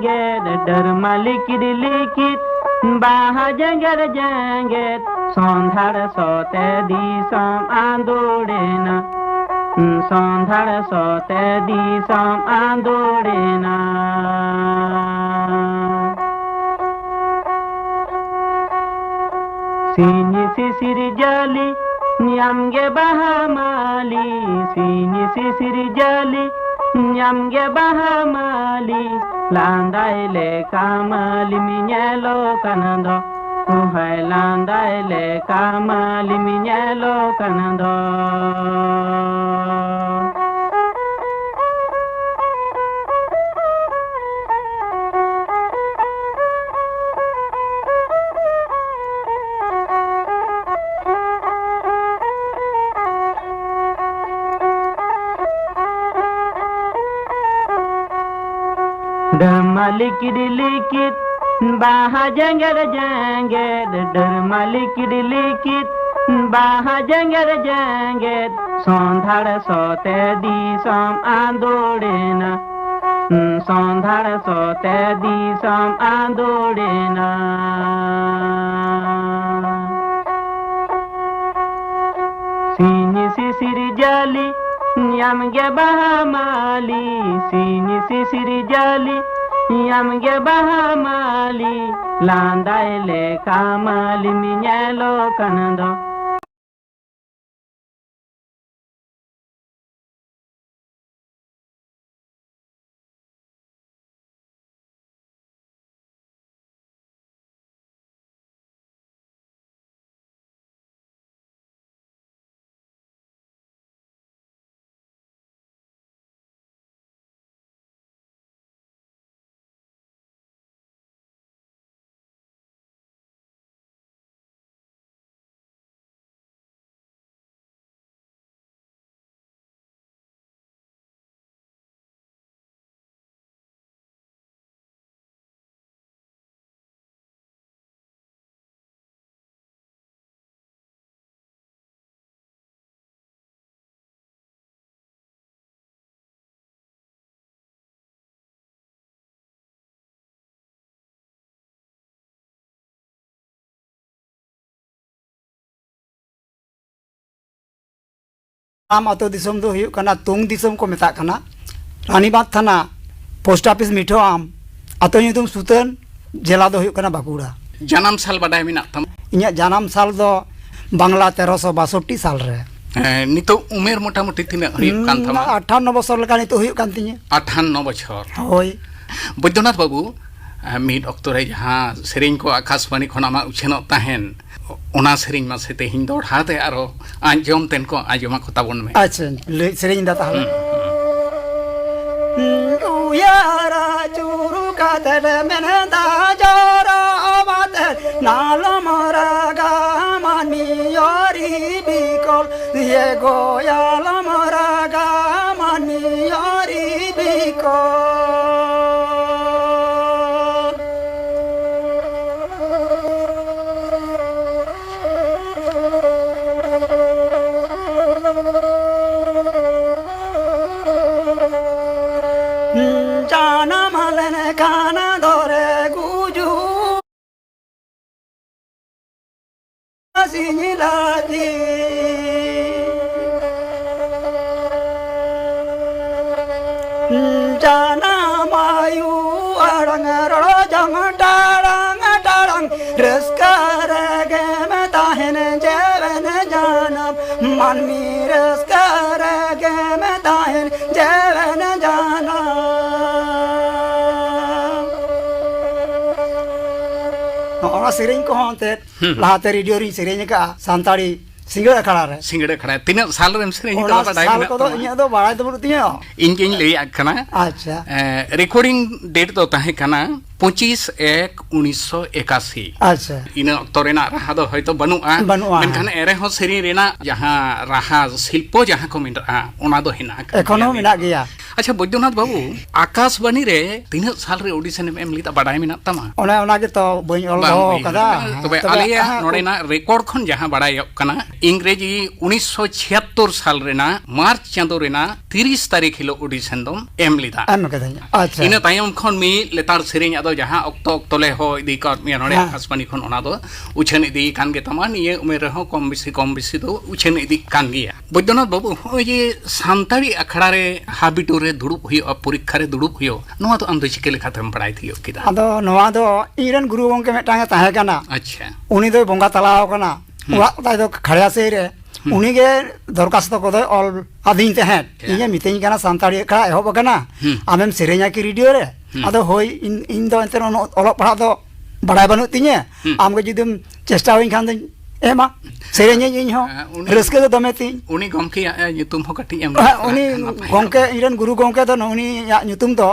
ᱡᱮᱜᱮᱫ ᱰᱟᱹᱨ ᱢᱟᱹᱞᱤ ᱠᱤᱫ ᱞᱤᱠᱤᱫ, ᱵᱟᱦᱟ ᱡᱮᱜᱮᱫ ᱡᱮᱜᱮᱫ, ᱥᱚᱸᱫᱷᱟᱲ ᱥᱚᱛᱮ ᱫᱤᱥᱚᱢ ᱟᱸᱫᱳᱲᱮᱱᱟ, ᱥᱚᱸᱫᱷᱟᱲ ᱥᱚᱛᱮ ᱫᱤᱥᱚᱢ ᱟᱸᱫᱳᱲᱮᱱᱟ᱾ ᱥᱤᱧ ᱥᱤᱥᱤᱨ ᱡᱟᱹᱞᱤ, ᱧᱟᱢ ᱜᱮ ᱵᱟᱦᱟ ᱢᱟᱹᱞᱤ, ᱥᱤᱧ ᱥᱤᱥᱤᱨ ᱡᱟᱹᱞᱤ, ᱧᱟᱢ ᱜᱮ ᱵᱟᱦᱟ ᱢᱟᱹᱞᱤ, ᱞᱟᱸᱫᱟᱭ ᱞᱮᱠᱟ ᱢᱟᱹᱞᱤᱢ ᱧᱮᱞᱚᱜ ᱠᱟᱱ ᱫᱚ, ᱩᱦᱟᱭ ᱞᱟᱸᱫᱟᱭ ᱞᱮᱠᱟ ᱢᱟᱹᱞᱤᱢ ᱧᱮᱞᱚᱜ ᱠᱟᱱ ᱫᱚ᱾ ᱰᱟᱹᱢᱟ ᱞᱤᱠᱤᱰ ᱞᱤᱠᱤᱰ, ᱵᱟᱦᱟ ᱡᱮᱜᱮᱫ ᱡᱮᱜᱮᱫ, ᱰᱟᱹᱢᱟ ᱞᱤᱠᱤᱰ ᱞᱤᱠᱤᱰ, ᱵᱟᱦᱟ ᱡᱮᱜᱮᱫ ᱡᱮᱜᱮᱫ, ᱥᱚᱸᱫᱷᱟᱲ ᱥᱚᱛᱮ ᱫᱤᱥᱚᱢ ᱟᱸᱫᱳᱲᱮᱱᱟ, ᱥᱚᱸᱫᱷᱟᱲ ᱥᱚᱛᱮ ᱫᱤᱥᱚᱢ ᱟᱸᱫᱳᱲᱮᱱᱟ᱾ ᱥᱤᱧ ᱥᱤᱥᱤᱨ ᱡᱟᱹᱞᱤ, ᱧᱟᱢ ᱜᱮ ᱵᱟᱦᱟ ᱢᱟᱹᱞᱤ, ᱥᱤᱧ ᱥᱤᱥᱤᱨ ᱡᱟᱹᱞᱤ, ᱧᱟᱢ ᱜᱮ ᱵᱟᱦᱟ ᱢᱟᱹᱞᱤ, ᱞᱟᱸᱫᱟᱭ ᱞᱮᱠᱟ ᱢᱟᱹᱞᱤᱢ ᱧᱮᱞᱚᱜ ᱠᱟᱱ ᱫᱚ᱾ ᱟᱢ ᱟᱹᱛᱩ ᱫᱤᱥᱚᱢ ᱫᱚ ᱦᱩᱭᱩᱜ ᱠᱟᱱᱟ ᱛᱩᱝ ᱫᱤᱥᱚᱢ ᱠᱚ ᱢᱮᱛᱟᱜ ᱠᱟᱱᱟ, ᱨᱟᱱᱤᱵᱟᱸᱫᱷ ᱛᱷᱟᱱᱟ, ᱯᱳᱥᱴ ᱚᱯᱷᱤᱥ ᱢᱤᱴᱷᱳ ᱟᱢ, ᱟᱹᱛᱩ ᱧᱩᱛᱩᱢ ᱥᱩᱛᱟᱹᱱ, ᱡᱮᱞᱟ ᱫᱚ ᱦᱩᱭᱩᱜ ᱠᱟᱱᱟ ᱵᱟᱸᱠᱩᱲᱟ᱾ ᱡᱟᱱᱟᱢ ᱥᱟᱞ ᱵᱟᱰᱟᱭ ᱢᱮᱱᱟᱜ ᱛᱟᱢᱟ? ᱤᱧᱟᱹᱜ ᱡᱟᱱᱟᱢ ᱥᱟᱞ ᱫᱚ ᱵᱟᱝᱞᱟ ᱛᱮᱨᱚᱥᱚ ᱵᱟᱥᱚᱴᱴᱤ ᱥᱟᱞ ᱨᱮ᱾ ᱦᱮᱸ, ᱱᱤᱛᱚᱜ ᱩᱢᱮᱨ ᱢᱚᱴᱟᱢᱩᱴᱤ ᱛᱤᱱᱟᱹᱜ ᱦᱩᱭᱩᱜ ᱠᱟᱱ ᱛᱟᱢᱟ? ᱦᱩᱸ, ᱟᱴᱷᱟᱱᱱᱚ ᱵᱚᱪᱷᱚᱨ ᱞᱮᱠᱟ ᱱᱤᱛᱚᱜ ᱦᱩᱭᱩᱜ ᱠᱟᱱ ᱛᱤᱧᱟᱹ᱾ ᱟᱴᱷᱟᱱᱱᱚ ᱵᱚᱪᱷᱚᱨ᱾ ᱦᱳᱭ᱾ ᱵᱳᱭᱫᱚᱱᱟᱛᱷ ᱵᱟᱹᱵᱩ, ᱢᱤᱫ ᱚᱠᱛᱚ ᱨᱮ ᱡᱟᱦᱟᱸ ᱥᱮᱨᱮᱧ ᱠᱚ ᱟᱠᱟᱥᱵᱟᱬᱤ ᱠᱷᱚᱱ ᱟᱢᱟᱜ ᱩᱪᱷᱟᱹᱱᱚᱜ ᱛᱟᱦᱮᱱ, ᱚᱱᱟ ᱥᱮᱨᱮᱧ ᱢᱟᱥᱮ ᱛᱮᱦᱮᱧ ᱫᱚᱦᱲᱟ ᱛᱮ ᱟᱨᱚ ᱟᱸᱡᱚᱢ ᱛᱮᱱ ᱠᱚ ᱟᱸᱡᱚᱢ ᱟᱠᱚ ᱛᱟᱵᱚᱱ ᱢᱮ᱾ ᱟᱪᱪᱷᱟ, ᱞᱟᱹᱭ ᱥᱮᱨᱮᱧ ᱫᱟ ᱛᱟᱦᱞᱮ᱾ ᱦᱩᱸ, ᱦᱩᱸ᱾ ᱩᱭᱦᱟᱹᱨ ᱟᱹᱪᱩᱨ ᱠᱟᱛᱮ ᱢᱮᱱᱫᱟ ᱡᱚᱨᱚ ᱟᱛᱮ, ᱱᱟᱞᱚᱢ ᱨᱟᱜᱟ ᱢᱟᱹᱱᱢᱤ ᱚᱨᱤ ᱵᱤᱠᱚᱞ, ᱤᱭᱟᱹ ᱜᱚᱭᱟᱞᱚᱢ ᱨᱟᱜᱟ ᱢᱟᱹᱱᱢᱤ ᱚᱨᱤ ᱵᱤᱠᱚᱞ᱾ ᱡᱟᱱᱟᱢ ᱞᱮᱱᱠᱷᱟᱱ ᱫᱚᱨᱮ ᱜᱩᱡᱩᱜ ᱥᱤᱧ ᱞᱟᱹᱜᱤᱫ᱾ ᱡᱟᱱᱟᱢ ᱟᱭᱩ ᱟᱲᱟᱝ ᱨᱚᱲ ᱡᱚᱝ ᱴᱟᱲᱟᱝ ᱴᱟᱲᱟᱝ, ᱨᱟᱹᱥᱠᱟᱹ ᱨᱮᱜᱮᱢ ᱛᱟᱦᱮᱱ ᱡᱮᱣᱮᱱ ᱡᱟᱱᱟᱢ, ᱢᱟᱹᱱᱢᱤ ᱨᱟᱹᱥᱠᱟᱹ ᱨᱮᱜᱮᱢ ᱛᱟᱦᱮᱱ ᱡᱮᱣᱮᱱ ᱡᱟᱱᱟᱢ᱾ ᱱᱚᱜᱼᱚ ᱱᱚᱣᱟ ᱥᱮᱨᱮᱧ ᱠᱚᱦᱚᱸ ᱮᱱᱛᱮᱫ ᱦᱩᱸ᱾ ᱞᱟᱦᱟᱛᱮ ᱨᱮᱰᱤᱭᱳ ᱨᱤᱧ ᱥᱮᱨᱮᱧ ᱟᱠᱟᱫᱼᱟ, ᱥᱟᱱᱛᱟᱲᱤ ᱥᱤᱸᱜᱟᱹᱲ ᱟᱠᱷᱲᱟ ᱨᱮ᱾ ᱥᱤᱸᱜᱟᱹᱲ ᱟᱠᱷᱲᱟ᱾ ᱛᱤᱱᱟᱹᱜ ᱥᱟᱞ ᱨᱮᱢ ᱥᱮᱨᱮᱧ ᱚᱱᱟ ᱠᱟᱫᱟ, ᱵᱟᱰᱟᱭ ᱥᱟᱞ ᱢᱮᱱᱟᱜ ᱠᱚᱫᱚ ᱛᱟᱢᱟ? ᱤᱧᱟᱹᱜ ᱫᱚ ᱵᱟᱲᱟᱭ ᱫᱚ ᱵᱟᱹᱱᱩᱜ ᱛᱤᱧᱟᱹ᱾ ᱤᱧ ᱜᱤᱧ ᱞᱟᱹᱭᱟᱫ ᱠᱟᱱᱟ᱾ ᱟᱪᱪᱷᱟ᱾ ᱮ, ᱨᱮᱠᱚᱨᱰᱤᱝ ᱰᱮᱴ ᱫᱚ ᱛᱟᱦᱮᱸ ᱠᱟᱱᱟ ᱯᱚᱸᱪᱤᱥ ᱮᱠ ᱩᱱᱤᱥᱥᱚ ᱮᱠᱟᱥᱤ᱾ ᱟᱪᱪᱷᱟ᱾ ᱤᱱᱟᱹ ᱚᱠᱛᱚ ᱨᱮᱱᱟᱜ ᱨᱟᱦᱟ ᱫᱚ ᱦᱚᱭᱛᱚ ᱵᱟᱹᱱᱩᱜᱼᱟ᱾ ᱵᱟᱹᱱᱩᱜᱼᱟ, ᱢᱮᱱᱠᱷᱟᱱ ᱦᱮᱸ᱾ ᱮᱱ ᱨᱮᱦᱚᱸ ᱥᱮᱨᱮᱧ ᱨᱮᱱᱟᱜ ᱡᱟᱦᱟᱸ ᱨᱟᱦᱟ ᱥᱤᱞᱯᱚ ᱡᱟᱦᱟᱸ ᱠᱚ ᱢᱮᱱᱟᱜᱼᱟ, ᱚᱱᱟ ᱫᱚ ᱦᱮᱱᱟᱜ ᱟᱠᱟᱫ ᱮᱠᱷᱚᱱ ᱜᱮᱭᱟ᱾ ᱦᱚᱸ ᱢᱮᱱᱟᱜ ᱜᱮᱭᱟ᱾ ᱟᱪᱪᱷᱟ, ᱵᱳᱭᱫᱚᱱᱟᱛᱷ ᱵᱟᱹᱵᱩ, ᱟᱠᱟᱥᱵᱟᱱᱤ ᱨᱮ ᱛᱤᱱᱟᱹᱜ ᱥᱟᱞ ᱨᱮ ᱚᱰᱤᱥᱚᱱ ᱮᱢ ᱮᱢ ᱞᱮᱫᱟ, ᱵᱟᱰᱟᱭ ᱢᱮᱱᱟᱜ ᱛᱟᱢᱟ? ᱚᱱᱮ ᱚᱱᱟ ᱜᱮᱛᱚ ᱵᱟᱹᱧ ᱚᱞ ᱵᱟᱝ ᱫᱚᱦᱚ ᱩᱭᱦᱟᱹᱨ ᱠᱟᱫᱟ᱾ ᱠᱟᱱᱟ᱾ ᱛᱚᱵᱮ ᱛᱚᱵᱮ ᱟᱞᱮᱭᱟᱜ ᱟᱦᱟᱸ, ᱱᱚᱰᱮᱱᱟᱜ ᱨᱮᱠᱚᱨᱰ ᱠᱷᱚᱱ ᱡᱟᱦᱟᱸ ᱵᱟᱰᱟᱭᱚᱜ ᱠᱟᱱᱟ, ᱤᱝᱨᱮᱡᱤ ᱩᱱᱤᱥᱥᱚ ᱪᱷᱤᱭᱟᱛᱛᱚᱨ ᱥᱚᱛᱛᱚᱨ ᱥᱟᱞ ᱨᱮᱱᱟᱜ ᱢᱟᱨᱪ ᱪᱟᱸᱫᱚ ᱨᱮᱱᱟᱜ ᱛᱤᱨᱤᱥ ᱛᱟᱹᱨᱤᱠᱷ ᱦᱤᱞᱳᱜ ᱚᱰᱤᱥᱚᱱ ᱫᱚᱢ ᱮᱢ ᱞᱮᱫᱟ᱾ ᱮᱢ ᱠᱟᱹᱫᱟᱹᱧ᱾ ᱟᱪᱪᱷᱟ᱾ ᱤᱱᱟᱹ ᱛᱟᱭᱚᱢ ᱠᱷᱚᱱ ᱢᱤᱫ ᱞᱮᱛᱟᱲ ᱥᱮᱨᱮᱧ, ᱟᱫᱚ ᱡᱟᱦᱟᱸ ᱚᱠᱛᱚ ᱚᱠᱛᱚ ᱞᱮ ᱦᱚᱦᱚ ᱤᱫᱤ ᱠᱟᱣᱟᱫ ᱢᱮᱭᱟ ᱱᱚᱰᱮ ᱦᱮᱸ᱾ ᱟᱠᱟᱥᱵᱟᱱᱤ ᱠᱷᱚᱱ, ᱚᱱᱟ ᱫᱚ ᱩᱪᱷᱟᱹᱱ ᱤᱫᱤ ᱠᱟᱱ ᱜᱮ ᱛᱟᱢᱟ᱾ ᱱᱤᱭᱟᱹ ᱩᱢᱮᱨ ᱨᱮᱦᱚᱸ ᱠᱚᱢ ᱵᱮᱥᱤ, ᱠᱚᱢ ᱵᱮᱥᱤ ᱫᱚ ᱩᱪᱷᱟᱹᱱ ᱤᱫᱤᱜ ᱠᱟᱱ ᱜᱮᱭᱟ᱾ ᱵᱳᱭᱫᱚᱱᱟᱛᱷ ᱵᱟᱹᱵᱩ, ᱦᱚᱸᱜᱼᱚᱭ ᱡᱮ ᱥᱟᱱᱛᱟᱲᱤ ᱟᱠᱷᱲᱟ ᱨᱮ ᱦᱟᱵᱤᱴᱩᱨ ᱨᱮ ᱫᱩᱲᱩᱵ ᱦᱩᱭᱩᱜᱼᱟ, ᱯᱚᱨᱤᱠᱠᱷᱟ ᱨᱮ ᱫᱩᱲᱩᱵ ᱦᱩᱭᱩᱜ, ᱱᱚᱣᱟ ᱫᱚ ᱟᱢ ᱫᱚ ᱪᱤᱠᱟᱹ ᱞᱮᱠᱟᱛᱮᱢ ᱵᱟᱲᱟᱭ ᱛᱤᱭᱳᱜ ᱠᱮᱫᱟ? ᱟᱫᱚ ᱱᱚᱣᱟ ᱫᱚ ᱤᱧ ᱨᱮᱱ ᱜᱩᱨᱩ ᱜᱚᱢᱠᱮ ᱢᱤᱫᱴᱟᱝ ᱮ ᱛᱟᱦᱮᱸ ᱠᱟᱱᱟ᱾ ᱟᱪᱪᱷᱟ᱾ ᱩᱱᱤ ᱫᱚᱭ ᱵᱚᱸᱜᱟ ᱛᱟᱞᱟ ᱟᱠᱟᱱᱟ᱾ ᱦᱩᱸ᱾ ᱚᱲᱟᱜ ᱛᱟᱭ ᱫᱚ ᱠᱷᱟᱲᱭᱟᱥᱟᱹᱭ ᱨᱮ᱾ ᱦᱩᱸ᱾ ᱩᱱᱤ ᱜᱮ ᱫᱚᱨᱠᱷᱟᱥᱛᱚ ᱠᱚᱫᱚᱭ ᱚᱞ ᱟᱹᱫᱤᱧ ᱛᱟᱦᱮᱸᱫ᱾ ᱟᱪᱪᱷᱟ᱾ ᱤᱧᱮ ᱢᱤᱛᱟᱹᱧ ᱠᱟᱱᱟ, "ᱥᱟᱱᱛᱟᱲᱤ ᱟᱠᱷᱲᱟ ᱮᱦᱚᱵ ᱟᱠᱟᱱᱟ, ᱦᱩᱸ᱾ ᱟᱢᱮᱢ ᱥᱮᱨᱮᱧᱟ ᱠᱤ ᱨᱮᱰᱤᱭᱳ ᱨᱮ?" ᱦᱩᱸ᱾ ᱟᱫᱚ ᱦᱳᱭ, ᱤᱧ, ᱤᱧ ᱫᱚ ᱮᱱᱛᱮ ᱩᱱᱟᱹᱜ ᱚᱞᱚᱜ ᱯᱟᱲᱦᱟᱜ ᱫᱚ ᱵᱟᱲᱟᱭ ᱵᱟᱹᱱᱩᱜ ᱛᱤᱧᱟᱹ᱾ ᱦᱩᱸ᱾ ᱟᱢᱜᱮ ᱡᱩᱫᱤᱢ ᱪᱮᱥᱴᱟᱣᱟᱹᱧ ᱠᱷᱟᱱ ᱫᱚᱧ ᱮᱢᱟ, ᱥᱮᱨᱮᱧᱟᱹᱧ ᱤᱧ ᱦᱚᱸ᱾ ᱦᱮᱸ, ᱩᱱᱤ, ᱨᱟᱹᱥᱠᱟᱹ ᱫᱚ ᱫᱚᱢᱮ ᱛᱤᱧ᱾ ᱩᱱᱤ ᱜᱚᱢᱠᱮᱭᱟᱜ, ᱮ, ᱧᱩᱛᱩᱢ ᱦᱚᱸ ᱠᱟᱹᱴᱤᱡ ᱮᱢ ᱦᱮᱸ, ᱞᱟᱹᱭ ᱩᱱᱤ ᱞᱮᱠᱷᱟᱱ ᱱᱟᱯᱟᱭ ᱜᱚᱢᱠᱮ, ᱠᱚᱜᱼᱟ᱾ ᱤᱧ ᱨᱮᱱ ᱜᱩᱨᱩ ᱜᱚᱢᱠᱮ ᱫᱚ ᱱᱩᱜ-ᱩ ᱱᱩᱭᱟᱜ ᱧᱩᱛᱩᱢ ᱫᱚ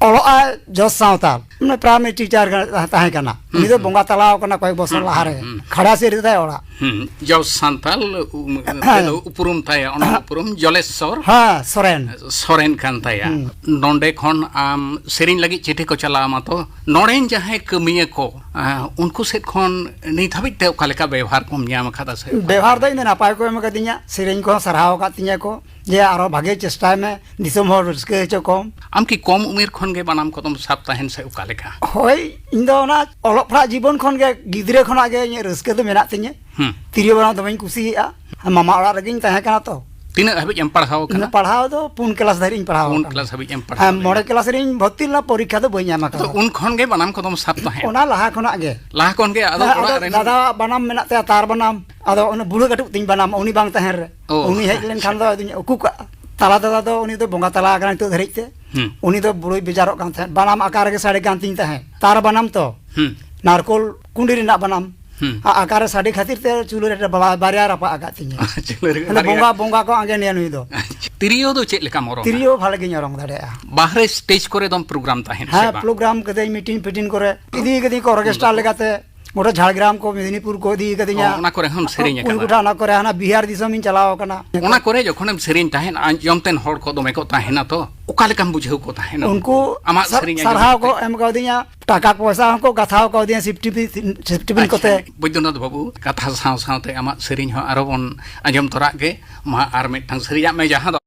ᱚᱞᱚᱜᱼᱟᱭ ᱡᱚᱥ ᱥᱟᱶᱛᱟᱞ, ᱢᱟᱱᱮ ᱯᱨᱟᱭᱢᱟᱨᱤ ᱴᱤᱪᱟᱨ ᱛᱟᱦᱮᱸ ᱠᱟᱱᱟ᱾ ᱦᱩᱸ, ᱩᱱᱤ ᱫᱚ ᱦᱩᱸ᱾ ᱵᱚᱸᱜᱟ ᱛᱟᱞᱟ ᱟᱠᱟᱱᱟ ᱠᱚᱭᱮᱠ ᱵᱚᱪᱷᱚᱨ ᱦᱩᱸ, ᱞᱟᱦᱟᱨᱮ᱾ ᱦᱩᱸ, ᱦᱩᱸ᱾ ᱠᱷᱟᱲᱟᱥᱤ ᱨᱮᱛᱟᱭ ᱚᱲᱟᱜ᱾ ᱦᱩᱸ, ᱡᱚᱥ ᱥᱟᱱᱛᱟᱞ, ᱩᱢ, ᱦᱮᱸ᱾ ᱛᱮᱫᱚ ᱩᱯᱨᱩᱢ ᱛᱟᱭᱟ, ᱚᱱᱟ ᱩᱯᱨᱩᱢ ᱡᱚᱞᱮᱥᱥᱚᱨ ᱦᱮᱸ, ᱥᱚᱨᱮᱱ᱾ ᱥᱚᱨᱮᱱ ᱠᱟᱱ ᱛᱟᱭᱟ᱾ ᱦᱩᱸ᱾ ᱱᱚᱰᱮ ᱠᱷᱚᱱ ᱟᱢ ᱥᱮᱨᱮᱧ ᱞᱟᱹᱜᱤᱫ ᱪᱤᱴᱷᱤ ᱠᱚ ᱪᱟᱞᱟᱣ ᱟᱢᱟ ᱛᱚ, ᱱᱚᱰᱮᱱ ᱡᱟᱦᱟᱸᱭ ᱠᱟᱹᱢᱤᱭᱟᱹ ᱠᱚ, ᱟᱸ, ᱩᱱᱠᱩ ᱥᱮᱫ ᱠᱷᱚᱱ ᱱᱤᱛ ᱦᱟᱹᱵᱤᱡ ᱛᱮ ᱚᱠᱟ ᱞᱮᱠᱟ ᱵᱮᱣᱦᱟᱨ ᱠᱚᱢ ᱧᱟᱢ ᱟᱠᱟᱫᱟ ᱥᱮ ᱚᱠᱟ ᱵᱮᱣᱦᱟᱨ ᱫᱚ ᱞᱮᱠᱟ? ᱤᱧ ᱫᱚ ᱱᱟᱯᱟᱭ ᱠᱚ ᱮᱢ ᱟᱠᱟᱫᱤᱧᱟ, ᱥᱮᱨᱮᱧ ᱠᱚᱦᱚᱸ ᱥᱟᱨᱦᱟᱣ ᱟᱠᱟᱫ ᱛᱤᱧᱟ ᱠᱚ ᱡᱮ ᱟᱨᱚ ᱵᱷᱟᱜᱮ ᱪᱮᱥᱴᱟᱭ ᱢᱮ, ᱫᱤᱥᱚᱢ ᱦᱚᱲ ᱨᱟᱹᱥᱠᱟᱹ ᱦᱚᱪᱚ ᱠᱚᱢ᱾ ᱟᱢ ᱠᱤ ᱠᱚᱢ ᱩᱢᱮᱨ ᱠᱷᱚᱱ ᱜᱮ ᱵᱟᱱᱟᱢ ᱠᱚᱫᱚᱢ ᱥᱟᱵ ᱛᱟᱦᱮᱱ ᱥᱮ ᱚᱠᱟ ᱞᱮᱠᱟ? ᱦᱳᱭ, ᱤᱧ ᱫᱚ ᱚᱱᱟ ᱚᱞᱚᱜ ᱯᱟᱲᱦᱟᱜ ᱡᱤᱵᱚᱱ ᱠᱷᱚᱱ ᱜᱮ, ᱜᱤᱫᱽᱨᱟᱹ ᱠᱷᱚᱱᱟᱜ ᱜᱮ ᱤᱧᱟᱹᱜ ᱨᱟᱹᱥᱠᱟᱹ ᱫᱚ ᱢᱮᱱᱟᱜ ᱛᱤᱧᱟᱹ᱾ ᱦᱩᱸ᱾ ᱛᱤᱨᱭᱳ ᱵᱟᱱᱟᱢ ᱫᱚᱢᱮᱧ ᱠᱩᱥᱤᱭᱟᱜᱼᱟ᱾ ᱢᱟᱢᱟ ᱚᱲᱟᱜ ᱨᱮᱜᱮᱧ ᱛᱟᱦᱮᱸ ᱠᱟᱱᱟ ᱛᱚ᱾ ᱛᱤᱱᱟᱹᱜ ᱦᱟᱹᱵᱤᱡ ᱮᱢ ᱯᱟᱲᱦᱟᱣ ᱠᱟᱱᱟ? ᱤᱧ ᱯᱟᱲᱦᱟᱣ ᱫᱚ ᱯᱩᱱ ᱠᱞᱟᱥ ᱫᱷᱟᱹᱨᱤᱡ ᱤᱧ ᱯᱟᱲᱦᱟᱣ ᱯᱩᱱ ᱠᱟᱱᱟ᱾ ᱠᱞᱟᱥ ᱦᱟᱹᱵᱤᱡ ᱮᱢ ᱯᱟᱲᱦᱟᱣ ᱦᱮᱸ, ᱞᱮᱱᱟ᱾ ᱢᱚᱬᱮ ᱠᱞᱟᱥ ᱨᱤᱧ ᱵᱷᱚᱨᱛᱤ ᱞᱮᱱᱟ, ᱯᱚᱨᱤᱠᱠᱷᱟ ᱫᱚ ᱵᱟᱹᱧ ᱮᱢ ᱟᱠᱟᱫᱟ᱾ ᱟᱫᱚ ᱩᱱ ᱠᱷᱚᱱ ᱜᱮ ᱵᱟᱱᱟᱢ ᱠᱚᱫᱚᱢ ᱥᱟᱵ ᱛᱟᱦᱮᱸᱫ? ᱚᱱᱟ ᱞᱟᱦᱟ ᱠᱷᱚᱱᱟᱜ ᱜᱮ᱾ ᱞᱟᱦᱟ ᱠᱷᱚᱱ ᱜᱮ, ᱟᱫᱚ ᱦᱮᱸ, ᱚᱲᱟᱜ ᱟᱫᱚ ᱨᱮᱱ ᱫᱟᱫᱟᱣᱟᱜ ᱵᱟᱱᱟᱢ ᱢᱮᱱᱟᱜ ᱛᱟᱭᱟ, ᱛᱟᱨ ᱵᱟᱱᱟᱢ᱾ ᱟᱫᱚ ᱩᱱᱤ ᱵᱩᱲᱦᱟᱹ ᱠᱟᱹᱴᱩᱵ ᱛᱤᱧ ᱵᱟᱱᱟᱢ, ᱩᱱᱤ ᱵᱟᱝ ᱛᱟᱦᱮᱱ ᱨᱮ᱾ ᱚ, ᱩᱱᱤ ᱦᱮᱡ ᱟᱪᱪᱷᱟ᱾ ᱞᱮᱱᱠᱷᱟᱱ ᱫᱚ ᱟᱫᱚᱧ ᱩᱠᱩ ᱠᱟᱜᱼᱟ᱾ ᱛᱟᱞᱟ ᱫᱟᱫᱟ ᱫᱚ ᱩᱱᱤ ᱫᱚ ᱵᱚᱸᱜᱟ ᱛᱟᱞᱟ ᱟᱠᱟᱱᱟ ᱱᱤᱛᱚᱜ ᱫᱷᱟᱹᱨᱤᱡ ᱛᱮ᱾ ᱦᱩᱸ᱾ ᱩᱱᱤ ᱫᱚ ᱵᱩᱲᱦᱟᱹᱭ ᱵᱮᱡᱟᱨᱚᱜ ᱠᱟᱱ ᱛᱟᱦᱮᱸᱫ᱾ ᱵᱟᱱᱟᱢ ᱟᱠᱟ ᱨᱮᱜᱮ ᱥᱟᱰᱮ ᱠᱟᱱ ᱛᱤᱧ ᱛᱟᱦᱮᱸᱫ᱾ ᱛᱟᱨ ᱵᱟᱱᱟᱢ ᱛᱚ᱾ ᱦᱩᱸ᱾ ᱱᱟᱨᱠᱳᱞ ᱠᱩᱸᱰᱤ ᱨᱮᱱᱟᱜ ᱵᱟᱱᱟᱢ᱾ ᱦᱩᱸ᱾ ᱟ-, ᱟᱠᱟ ᱨᱮ ᱥᱟᱰᱮ ᱠᱷᱟᱹᱛᱤᱨ ᱛᱮ ᱪᱩᱞᱟᱹ ᱨᱮ ᱵᱟᱞᱟ-, ᱵᱟᱨᱭᱟ ᱨᱟᱯᱟᱜ ᱟᱠᱟᱫ ᱛᱤᱧᱟᱹ᱾ ᱪᱩᱞᱟᱹ ᱨᱮ ᱢᱟᱱᱮ ᱵᱟᱨᱭᱟ᱾ ᱵᱚᱸᱜᱟ, ᱵᱚᱸᱜᱟ ᱠᱚ ᱟᱸᱜᱮ ᱱᱤᱭᱟᱹ ᱱᱩᱭ ᱫᱚ᱾ ᱟᱪᱪᱷᱟ᱾ ᱛᱤᱨᱭᱳ ᱫᱚ ᱪᱮᱫ ᱞᱮᱠᱟᱢ ᱚᱨᱚᱝᱟ? ᱛᱤᱨᱭᱳ ᱵᱷᱟᱞᱮ ᱜᱤᱧ ᱚᱨᱚᱝ ᱫᱟᱲᱮᱭᱟᱜᱼᱟ᱾ ᱵᱟᱦᱨᱮ ᱥᱴᱮᱡᱽ ᱠᱚᱨᱮ ᱫᱚᱢ ᱯᱨᱳᱜᱨᱟᱢ ᱛᱟᱦᱮᱱ ᱥᱮ ᱦᱮᱸ, ᱵᱟᱝ? ᱯᱨᱳᱜᱨᱟᱢ ᱠᱟᱹᱫᱟᱹᱧ, ᱢᱤᱴᱤᱝ ᱯᱷᱤᱴᱤᱝ ᱠᱚᱨᱮ ᱤᱫᱤ ᱠᱟᱹᱫᱟᱹᱧ ᱠᱚ ᱚᱨᱠᱮᱥᱴᱨᱟ ᱞᱮᱠᱟᱛᱮ᱾ ᱜᱚᱴᱟ ᱡᱷᱟᱲᱜᱨᱟᱢ ᱠᱚ, ᱢᱮᱫᱽᱱᱤᱯᱩᱨ ᱠᱚ ᱤᱫᱤ ᱠᱟᱫᱤᱧᱟ᱾ ᱚ, ᱚᱱᱟ ᱠᱚᱨᱮ ᱦᱚᱸᱢ ᱥᱮᱨᱮᱧ ᱟᱠᱟᱫᱟ? ᱜᱚᱴᱟ ᱚᱱᱟ ᱠᱚᱨᱮ, ᱦᱟᱱᱟ ᱵᱤᱦᱟᱨ ᱫᱤᱥᱚᱢ ᱤᱧ ᱪᱟᱞᱟᱣ ᱟᱠᱟᱱᱟ᱾ ᱚᱱᱟ ᱠᱚᱨᱮ ᱡᱚᱠᱷᱚᱱᱮᱢ ᱥᱮᱨᱮᱧ ᱛᱟᱦᱮᱸᱫ, ᱟᱸᱡᱚᱢ ᱛᱮᱱ ᱦᱚᱲ ᱠᱚ ᱫᱚᱢᱮ ᱠᱚ ᱛᱟᱦᱮᱱᱟ ᱛᱚ, ᱚᱠᱟ ᱞᱮᱠᱟᱢ ᱵᱩᱡᱷᱟᱹᱣ ᱠᱚ ᱛᱟᱦᱮᱱᱟ? ᱩᱱᱠᱩ ᱟᱢᱟᱜ ᱥᱟᱨ-, ᱥᱮᱨᱮᱧ ᱟᱸᱡᱚᱢ ᱥᱟᱨᱦᱟᱣ ᱠᱟᱛᱮ? ᱠᱚ ᱮᱢ ᱠᱟᱣᱫᱤᱧᱟ, ᱴᱟᱠᱟ ᱯᱚᱭᱥᱟ ᱦᱚᱸᱠᱚ ᱜᱟᱛᱷᱟᱣ ᱠᱟᱣᱫᱤᱧᱟ, ᱥᱤᱯᱴᱤᱯᱤᱱ, ᱥᱤᱯᱴᱤᱯᱤᱱ ᱟᱪᱪᱷᱟ, ᱠᱚᱛᱮ᱾ ᱵᱳᱭᱫᱚᱱᱟᱛᱷ ᱵᱟᱹᱵᱩ, ᱠᱟᱛᱷᱟ ᱥᱟᱶ ᱥᱟᱶᱛᱮ ᱟᱢᱟᱜ ᱥᱮᱨᱮᱧ ᱦᱚᱸ ᱟᱨᱚ ᱵᱚᱱ ᱟᱸᱡᱚᱢ ᱛᱚᱨᱟᱜ ᱜᱮ᱾ ᱢᱟ, ᱟᱨ ᱢᱤᱫᱴᱟᱝ ᱥᱮᱨᱮᱧᱟᱜ ᱢᱮ, ᱡᱟᱦᱟᱸ ᱫᱚ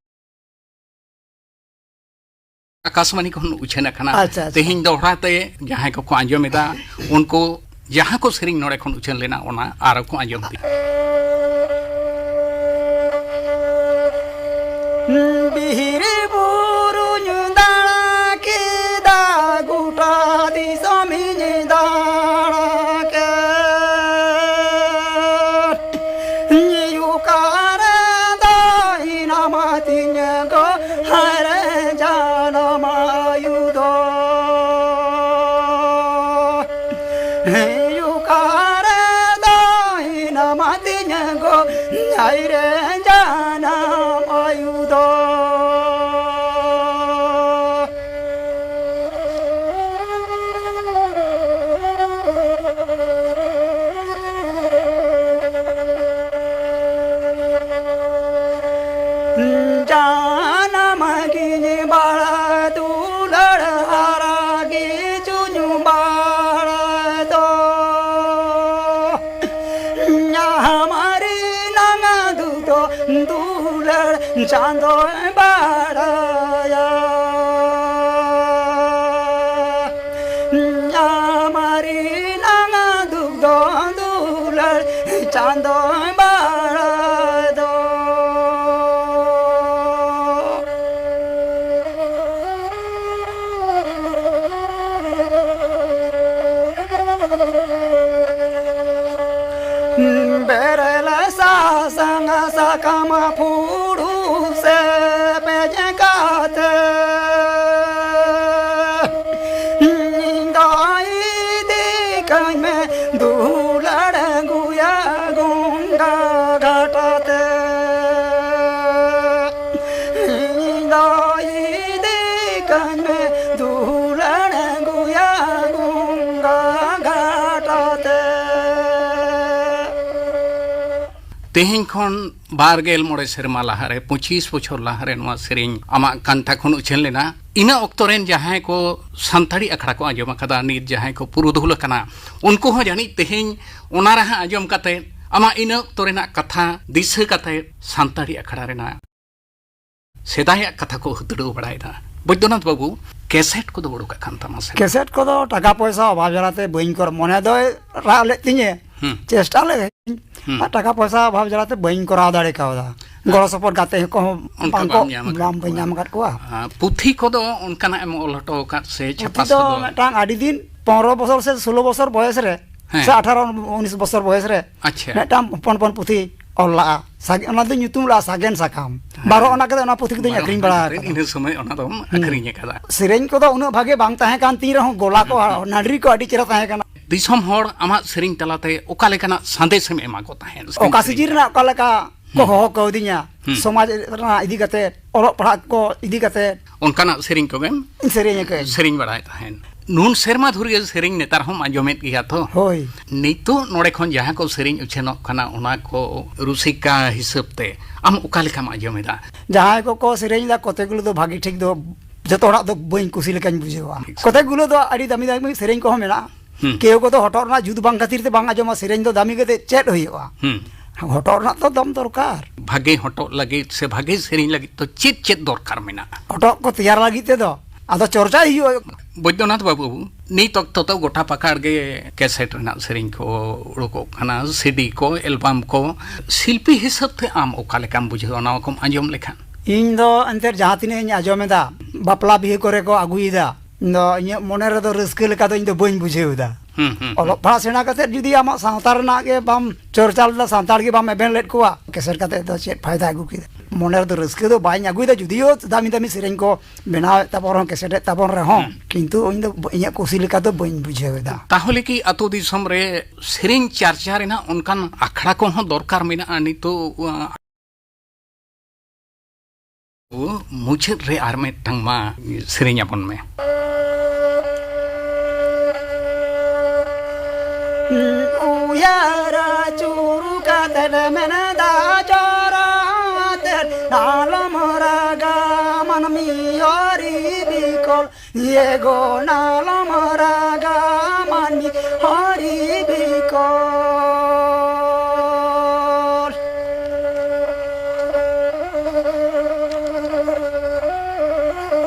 ᱟᱠᱟᱥᱵᱟᱱᱤ ᱠᱷᱚᱱ ᱩᱪᱷᱟᱹᱱ ᱟᱠᱟᱱᱟ᱾ ᱟᱪᱪᱷᱟ, ᱟᱪᱪᱷᱟ᱾ ᱛᱮᱦᱮᱧ ᱫᱚᱦᱲᱟ ᱛᱮ ᱡᱟᱦᱟᱸᱭ ᱠᱚᱠᱚ ᱟᱸᱡᱚᱢ ᱮᱫᱟ, ᱩᱱᱠᱩ ᱡᱟᱦᱟᱸ ᱠᱚ ᱥᱮᱨᱮᱧ ᱱᱚᱰᱮ ᱠᱷᱚᱱ ᱩᱪᱷᱟᱹᱱ ᱞᱮᱱᱟ, ᱚᱱᱟ ᱟᱨᱚ ᱠᱚ ᱟᱸᱡᱚᱢ ᱤᱫᱤᱭᱟ᱾ ᱵᱤᱨ ᱵᱩᱨᱩᱧ ᱫᱟᱬᱟ ᱠᱮᱫᱟ, ᱜᱚᱴᱟ ᱫᱤᱥᱚᱢᱤᱧ ᱫᱟᱬᱟ ᱠᱮᱫ᱾ ᱚᱠᱟᱨᱮ ᱫᱚ ᱦᱮᱱᱟᱢᱟ ᱛᱤᱧ ᱜᱚ, ᱦᱟᱭᱨᱮ ᱡᱟᱱᱟᱢ ᱟᱭᱩ ᱫᱚ᱾ ᱚᱠᱟᱨᱮ ᱫᱚ ᱦᱮᱱᱟᱢᱟ ᱛᱤᱧ ᱜᱚ, ᱦᱟᱭᱨᱮ ᱡᱟᱱᱟᱢ ᱟᱭᱩ ᱫᱚ᱾ ᱡᱟᱱᱟᱢ ᱜᱤᱧ ᱵᱟᱲᱟ ᱫᱩᱞᱟᱹᱲ ᱦᱟᱨᱟ ᱜᱮ ᱪᱩᱧᱩ ᱵᱟᱲᱟ ᱫᱚ᱾ ᱧᱟᱢᱟᱨᱤ ᱱᱟᱝ ᱫᱩᱫᱚ ᱫᱩᱞᱟᱹᱲ ᱪᱟᱸᱫᱚᱭ ᱵᱟᱲᱟᱭᱟ᱾ ᱧᱟᱢᱟᱨᱤ ᱱᱟᱝ ᱫᱩᱫᱚ ᱫᱩᱞᱟᱹᱲ ᱪᱟᱸᱫᱚᱭ ᱵᱟᱲᱟᱭ ᱫᱚ᱾ ᱵᱮᱨᱮᱞ ᱥᱟᱥᱟᱝ ᱥᱟᱠᱟᱢ ᱯᱷᱩᱲᱩ ᱥᱮᱯᱮᱡ ᱠᱟᱛᱮ, ᱤᱧ ᱫᱚ ᱤᱫᱤ ᱠᱟᱹᱧ ᱢᱮ ᱫᱩᱞᱟᱹᱲ ᱜᱩᱭᱟ ᱜᱚᱝᱜᱟ ᱜᱷᱟᱴ ᱛᱮ᱾ ᱤᱧ ᱫᱚ ᱤᱫᱤ ᱠᱟᱹᱧ ᱢᱮ ᱫᱩᱞᱟᱹᱲ ᱜᱩᱭᱟ ᱜᱚᱝᱜᱟ ᱜᱷᱟᱴ ᱛᱮ᱾ ᱛᱮᱦᱮᱧ ᱠᱷᱚᱱ ᱵᱟᱨ ᱜᱮᱞ ᱢᱚᱬᱮ ᱥᱮᱨᱢᱟ ᱞᱟᱦᱟᱨᱮ, ᱯᱚᱸᱪᱤᱥ ᱵᱚᱪᱷᱚᱨ ᱞᱟᱦᱟᱨᱮ ᱱᱚᱣᱟ ᱥᱮᱨᱮᱧ ᱟᱢᱟᱜ ᱠᱟᱱᱛᱷᱟ ᱠᱷᱚᱱ ᱩᱪᱷᱟᱹᱱ ᱞᱮᱱᱟ᱾ ᱤᱱᱟᱹ ᱚᱠᱛᱚ ᱨᱮᱱ ᱡᱟᱦᱟᱸᱭ ᱠᱚ ᱥᱟᱱᱛᱟᱲᱤ ᱟᱠᱷᱲᱟ ᱠᱚ ᱟᱸᱡᱚᱢ ᱟᱠᱟᱫᱟ, ᱱᱤᱛ ᱡᱟᱦᱟᱸᱭ ᱠᱚ ᱯᱩᱨᱩᱫᱷᱩᱞ ᱟᱠᱟᱱᱟ, ᱩᱱᱠᱩ ᱦᱚᱸ ᱡᱟᱹᱱᱤᱡ ᱛᱮᱦᱮᱧ ᱚᱱᱟ ᱨᱟᱦᱟ ᱟᱸᱡᱚᱢ ᱠᱟᱛᱮ, ᱟᱢᱟᱜ ᱤᱱᱟᱹ ᱚᱠᱛᱚ ᱨᱮᱱᱟᱜ ᱠᱟᱛᱷᱟ ᱫᱤᱥᱟᱹ ᱠᱟᱛᱮ, ᱥᱟᱱᱛᱟᱲᱤ ᱟᱠᱷᱲᱟ ᱨᱮᱱᱟᱜ ᱥᱮᱫᱟᱭᱟᱜ ᱠᱟᱛᱷᱟ ᱠᱚ ᱦᱩᱛᱲᱟᱹᱣ ᱵᱟᱲᱟᱭᱮᱫᱟ᱾ ᱵᱳᱭᱫᱚᱱᱟᱛᱷ ᱵᱟᱹᱵᱩ, ᱠᱮᱥᱮᱴ ᱠᱚᱫᱚ ᱩᱰᱩᱠ ᱟᱠᱟᱱ ᱛᱟᱢᱟ ᱥᱮ ᱵᱟᱝ? ᱠᱮᱥᱮᱴ ᱠᱚᱫᱚ ᱴᱟᱠᱟ ᱯᱚᱭᱥᱟ ᱚᱵᱷᱟᱵ ᱡᱟᱞᱟᱛᱮ ᱵᱟᱹᱧ ᱠᱚᱨ-, ᱢᱚᱱᱮ ᱫᱚᱭ ᱨᱟᱜ ᱞᱮᱫ ᱛᱤᱧᱟᱹ, ᱦᱩᱸ᱾ ᱪᱮᱥᱴᱟ ᱞᱮᱫᱟᱹᱧ᱾ ᱦᱩᱸ᱾ ᱟᱨ ᱴᱟᱠᱟ ᱯᱚᱭᱥᱟ ᱚᱵᱷᱟᱵ ᱡᱟᱞᱟᱛᱮ ᱵᱟᱹᱧ ᱠᱚᱨᱟᱣ ᱫᱟᱲᱮ ᱠᱟᱣᱫᱟ᱾ ᱜᱚᱲᱚ ᱥᱚᱯᱚᱦᱚᱫ ᱜᱟᱛᱮ ᱠᱚᱦᱚᱸ ᱚᱱᱠᱟ ᱵᱟᱝ ᱠᱚ, ᱵᱟᱢ ᱧᱟᱢ ᱟᱠᱟᱫ ᱵᱟᱝ, ᱵᱟᱹᱧ ᱠᱚᱣᱟ᱾ ᱧᱟᱢ ᱟᱠᱟᱫ ᱠᱚᱣᱟ᱾ ᱟᱨ ᱯᱩᱛᱷᱤ ᱠᱚᱫᱚ ᱚᱱᱠᱟᱱᱟᱜ ᱮᱢ ᱚᱞ ᱦᱚᱴᱚ ᱟᱠᱟᱫ ᱥᱮ ᱪᱷᱟᱯᱟ ᱯᱩᱛᱷᱤ ᱫᱚ ᱥᱚᱫᱚᱨ? ᱢᱤᱫᱴᱟᱝ ᱟᱹᱰᱤ ᱫᱤᱱ, ᱯᱚᱱᱨᱚ ᱵᱚᱪᱷᱚᱨ ᱥᱮ ᱥᱳᱞᱳ ᱵᱚᱪᱷᱚᱨ ᱵᱚᱭᱮᱥ ᱨᱮ, ᱦᱮᱸ᱾ ᱥᱮ ᱟᱴᱷᱟᱨᱚ ᱩᱱᱤᱥ ᱵᱚᱪᱷᱚᱨ ᱵᱚᱭᱮᱥ ᱨᱮ, ᱟᱪᱪᱷᱟ᱾ ᱢᱤᱫᱴᱟᱝ ᱦᱚᱯᱚᱱ ᱦᱚᱯᱚᱱ ᱯᱩᱛᱷᱤ ᱚᱞ ᱞᱟᱜᱼᱟ᱾ ᱥᱟᱜᱮ-, ᱚᱱᱟ ᱫᱚ ᱧᱩᱛᱩᱢ ᱞᱟᱜᱼᱟ ᱥᱟᱜᱮᱱ ᱥᱟᱠᱟᱢ᱾ ᱦᱮᱸ᱾ ᱵᱟᱨᱚ ᱟᱱᱟ ᱠᱟᱛᱮ ᱚᱱᱟ ᱯᱩᱛᱷᱤ ᱠᱚᱫᱚᱧ ᱵᱟᱨᱚ ᱟᱹᱠᱷᱨᱤᱧ ᱵᱟᱲᱟ ᱟᱱᱟ ᱠᱟᱛᱮ ᱟᱠᱟᱫᱟ᱾ ᱤᱱᱟᱹ ᱥᱚᱢᱚᱭ ᱚᱱᱟ ᱫᱚᱢ ᱦᱩᱸ᱾ ᱟᱹᱠᱷᱨᱤᱧ ᱟᱠᱟᱫᱟ᱾ ᱥᱮᱨᱮᱧ ᱠᱚᱫᱚ ᱩᱱᱟᱹᱜ ᱵᱷᱟᱜᱮ ᱵᱟᱝ ᱛᱟᱦᱮᱸ ᱠᱟᱱ ᱛᱤᱧ ᱨᱮᱦᱚᱸ, ᱜᱚᱞᱟ ᱠᱚ ᱦᱩᱸ᱾ ᱱᱟᱹᱰᱨᱤ ᱠᱚ ᱟᱹᱰᱤ ᱪᱮᱦᱨᱟ ᱛᱟᱦᱮᱸ ᱠᱟᱱᱟ᱾ ᱫᱤᱥᱚᱢ ᱦᱚᱲ ᱟᱢᱟᱜ ᱥᱮᱨᱮᱧ ᱛᱟᱞᱟᱛᱮ ᱚᱠᱟ ᱞᱮᱠᱟᱱᱟᱜ ᱥᱟᱸᱫᱮᱥ ᱮᱢ ᱮᱢᱟ ᱠᱚ ᱛᱟᱦᱮᱸᱫ? ᱚᱠᱟ ᱥᱤᱡᱤᱱ ᱨᱮᱱᱟᱜ ᱚᱠᱟ ᱞᱮᱠᱟ ᱠᱚ ᱦᱩᱸ᱾ ᱦᱚᱦᱚ ᱠᱟᱣᱫᱤᱧᱟ, ᱦᱩᱸ᱾ ᱥᱚᱢᱟᱡᱽ ᱨᱮᱱᱟᱜ ᱤᱫᱤ ᱠᱟᱛᱮ, ᱚᱞᱚᱜ ᱯᱟᱲᱦᱟᱜ ᱠᱚ ᱤᱫᱤ ᱠᱟᱛᱮ᱾ ᱚᱱᱠᱟᱱᱟᱜ ᱥᱮᱨᱮᱧ ᱠᱚᱜᱮᱢ ᱥᱮᱨᱮᱧ ᱟᱠᱟᱫᱟᱹᱧ᱾ ᱥᱮᱨᱮᱧ ᱵᱟᱲᱟᱭᱮᱫ ᱛᱟᱦᱮᱸᱫ᱾ ᱱᱩᱱ ᱥᱮᱨᱢᱟ ᱫᱷᱩᱨᱤᱭᱟᱹ ᱥᱮᱨᱮᱧ ᱱᱮᱛᱟᱨ ᱦᱚᱸᱢ ᱟᱸᱡᱚᱢᱮᱫ ᱜᱮᱭᱟ ᱛᱚ? ᱦᱳᱭ᱾ ᱱᱤᱛᱚᱜ ᱱᱚᱰᱮ ᱠᱷᱚᱱ ᱡᱟᱦᱟᱸ ᱠᱚ ᱥᱮᱨᱮᱧ ᱩᱪᱷᱟᱹᱱᱚᱜ ᱠᱟᱱᱟ, ᱚᱱᱟ ᱠᱚ ᱨᱩᱥᱤᱠᱟ ᱦᱤᱥᱟᱹᱵ ᱛᱮ ᱟᱢ ᱚᱠᱟ ᱞᱮᱠᱟᱢ ᱟᱸᱡᱚᱢᱮᱫᱟ? ᱡᱟᱦᱟᱸᱭ ᱠᱚᱠᱚ ᱥᱮᱨᱮᱧ ᱮᱫᱟ, ᱠᱚᱛᱮ ᱜᱩᱞᱳ ᱫᱚ ᱵᱷᱟᱹᱜᱤ ᱴᱷᱤᱠ ᱫᱚ ᱡᱚᱛᱚ ᱦᱚᱲᱟᱜ ᱫᱚ ᱵᱟᱹᱧ ᱠᱩᱥᱤ ᱞᱮᱠᱟᱧ ᱵᱩᱡᱷᱟᱹᱣᱟ᱾ ᱴᱷᱤᱠ᱾ ᱠᱚᱛᱮ ᱜᱩᱞᱳ ᱫᱚ ᱟᱹᱰᱤ ᱫᱟᱹᱢᱤ ᱫᱟᱹᱢᱤ ᱥᱮᱨᱮᱧ ᱠᱚᱦᱚᱸ ᱢᱮᱱᱟᱜᱼᱟ᱾ ᱦᱩᱸ᱾ ᱠᱮᱣ ᱠᱚᱫᱚ ᱦᱚᱴᱚᱜ ᱨᱮᱱᱟᱜ ᱡᱩᱛ ᱵᱟᱝ ᱠᱷᱟᱹᱛᱤᱨ ᱛᱮ ᱵᱟᱝ ᱟᱸᱡᱚᱢᱟ, ᱥᱮᱨᱮᱧ ᱫᱚ ᱫᱟᱹᱢᱤ ᱠᱟᱛᱮ ᱪᱮᱫ ᱦᱩᱭᱩᱜᱼᱟ? ᱦᱩᱸ᱾ ᱦᱚᱴᱚᱜ ᱨᱮᱱᱟᱜ ᱛᱚ ᱫᱚᱢ ᱫᱚᱨᱠᱟᱨ᱾ ᱵᱷᱟᱜᱮ ᱦᱚᱴᱚᱜ ᱞᱟᱹᱜᱤᱫ ᱥᱮ ᱵᱷᱟᱜᱮ ᱥᱮᱨᱮᱧ ᱞᱟᱹᱜᱤᱫ ᱛᱚ ᱪᱮᱫ ᱪᱮᱫ ᱫᱚᱨᱠᱟᱨ ᱢᱮᱱᱟᱜᱼᱟ? ᱦᱚᱴᱚᱜ ᱠᱚ ᱛᱮᱭᱟᱨ ᱞᱟᱹᱜᱤᱫ ᱛᱮᱫᱚ ᱟᱫᱚ ᱪᱚᱨᱪᱟᱭ ᱦᱩᱭᱩᱜᱼᱟ᱾ ᱵᱳᱭᱫᱚᱱᱟᱛᱷ ᱵᱟᱹᱵᱩ, ᱱᱤᱛ ᱚᱠᱛᱚ ᱫᱚ ᱜᱚᱴᱟ ᱯᱟᱠᱟᱲ ᱜᱮ ᱠᱮᱥᱮᱴ ᱨᱮᱱᱟᱜ ᱥᱮᱨᱮᱧ ᱠᱚ ᱩᱰᱩᱠᱚᱜ ᱠᱟᱱᱟ, ᱥᱤᱰᱤ ᱠᱚ, ᱮᱞᱵᱟᱢ ᱠᱚ᱾ ᱥᱤᱞᱯᱤ ᱦᱤᱥᱟᱹᱵ ᱛᱮ ᱟᱢ ᱚᱠᱟ ᱞᱮᱠᱟᱢ ᱵᱩᱡᱷᱟᱹᱣᱟ ᱱᱚᱣᱟ ᱠᱚᱢ ᱟᱸᱡᱚᱢ ᱞᱮᱠᱷᱟᱱ? ᱤᱧ ᱫᱚ ᱮᱱᱛᱮᱫ ᱡᱟᱦᱟᱸ ᱛᱤᱱᱟᱹᱜ ᱤᱧ ᱟᱸᱡᱚᱢ ᱮᱫᱟ, ᱵᱟᱯᱞᱟ ᱵᱤᱦᱟᱹ ᱠᱚᱨᱮ ᱠᱚ ᱟᱹᱜᱩᱭᱮᱫᱟ, ᱤᱧ ᱫᱚ ᱤᱧᱟᱹᱜ ᱢᱚᱱᱮ ᱨᱮᱫᱚ ᱨᱟᱹᱥᱠᱟᱹ ᱞᱮᱠᱟ ᱫᱚ ᱤᱧ ᱫᱚ ᱵᱟᱹᱧ ᱵᱩᱡᱷᱟᱹᱣ ᱮᱫᱟ᱾ ᱦᱩᱸ, ᱦᱩᱸ, ᱦᱩᱸ᱾ ᱚᱞᱚᱜ ᱯᱟᱲᱦᱟᱜ ᱥᱮᱬᱟ ᱠᱟᱛᱮᱫ ᱡᱩᱫᱤ ᱟᱢᱟᱜ ᱥᱟᱶᱛᱟ ᱨᱮᱱᱟᱜ ᱜᱮ ᱵᱟᱢ ᱪᱚᱨᱪᱟ ᱞᱮᱫᱟ, ᱥᱟᱱᱛᱟᱲ ᱜᱮ ᱵᱟᱢ ᱮᱵᱷᱮᱱ ᱞᱮᱫ ᱠᱚᱣᱟ, ᱠᱮᱥᱮᱴ ᱠᱟᱛᱮᱫ ᱫᱚ ᱪᱮᱫ ᱯᱷᱟᱭᱫᱟ ᱟᱹᱜᱩ ᱠᱮᱫᱟ? ᱢᱚᱱᱮ ᱨᱮᱫᱚ ᱨᱟᱹᱥᱠᱟᱹ ᱫᱚ ᱵᱟᱹᱧ ᱟᱹᱜᱩᱭᱮᱫᱟ, ᱡᱩᱫᱤᱭᱳ ᱫᱟᱹᱢᱤ ᱫᱟᱹᱢᱤ ᱥᱮᱨᱮᱧ ᱠᱚ ᱵᱮᱱᱟᱣᱮᱫ ᱛᱟᱵᱚᱱ ᱨᱮᱦᱚᱸ, ᱠᱮᱥᱮᱴᱮᱫ ᱛᱟᱵᱚᱱ ᱨᱮᱦᱚᱸ, ᱦᱩᱸ᱾ ᱠᱤᱱᱛᱩ ᱤᱧ ᱫᱚ ᱤᱧᱟᱹᱜ ᱠᱩᱥᱤ ᱞᱮᱠᱟ ᱫᱚ ᱵᱟᱹᱧ ᱵᱩᱡᱷᱟᱹᱣ ᱮᱫᱟ᱾ ᱛᱟᱦᱚᱞᱮ ᱠᱤ ᱟᱹᱛᱩ ᱫᱤᱥᱚᱢ ᱨᱮ ᱥᱮᱨᱮᱧ ᱪᱟᱨᱪᱟ ᱨᱮᱱᱟᱜ ᱚᱱᱠᱟᱱ ᱟᱠᱷᱲᱟ ᱠᱚᱦᱚᱸ ᱫᱚᱨᱠᱟᱨ ᱢᱮᱱᱟᱜᱼᱟ ᱱᱤᱛᱚᱜ? ᱟᱸ, ᱢᱩᱪᱟᱹᱫ ᱨᱮ ᱟᱨ ᱢᱤᱫᱴᱟᱝ ᱢᱟ ᱥᱮᱨᱮᱧ ᱟᱵᱚᱱ ᱢᱮ᱾ ᱩᱭᱦᱟᱹᱨᱟ ᱪᱩᱨᱩᱠ ᱠᱟᱛᱮᱫ ᱢᱮᱱᱫᱟ ᱡᱚᱨᱟᱛᱮᱫ ᱱᱟᱞᱚᱢ ᱨᱟᱜᱟ ᱢᱟᱹᱱᱢᱤ ᱦᱚᱨᱤ ᱵᱤᱠᱚᱞ᱾ ᱤᱭᱮ ᱜᱚ ᱱᱟᱞᱚᱢ ᱨᱟᱜᱟ ᱢᱟᱹᱱᱢᱤ ᱦᱚᱨᱤ ᱵᱤᱠᱚᱞ᱾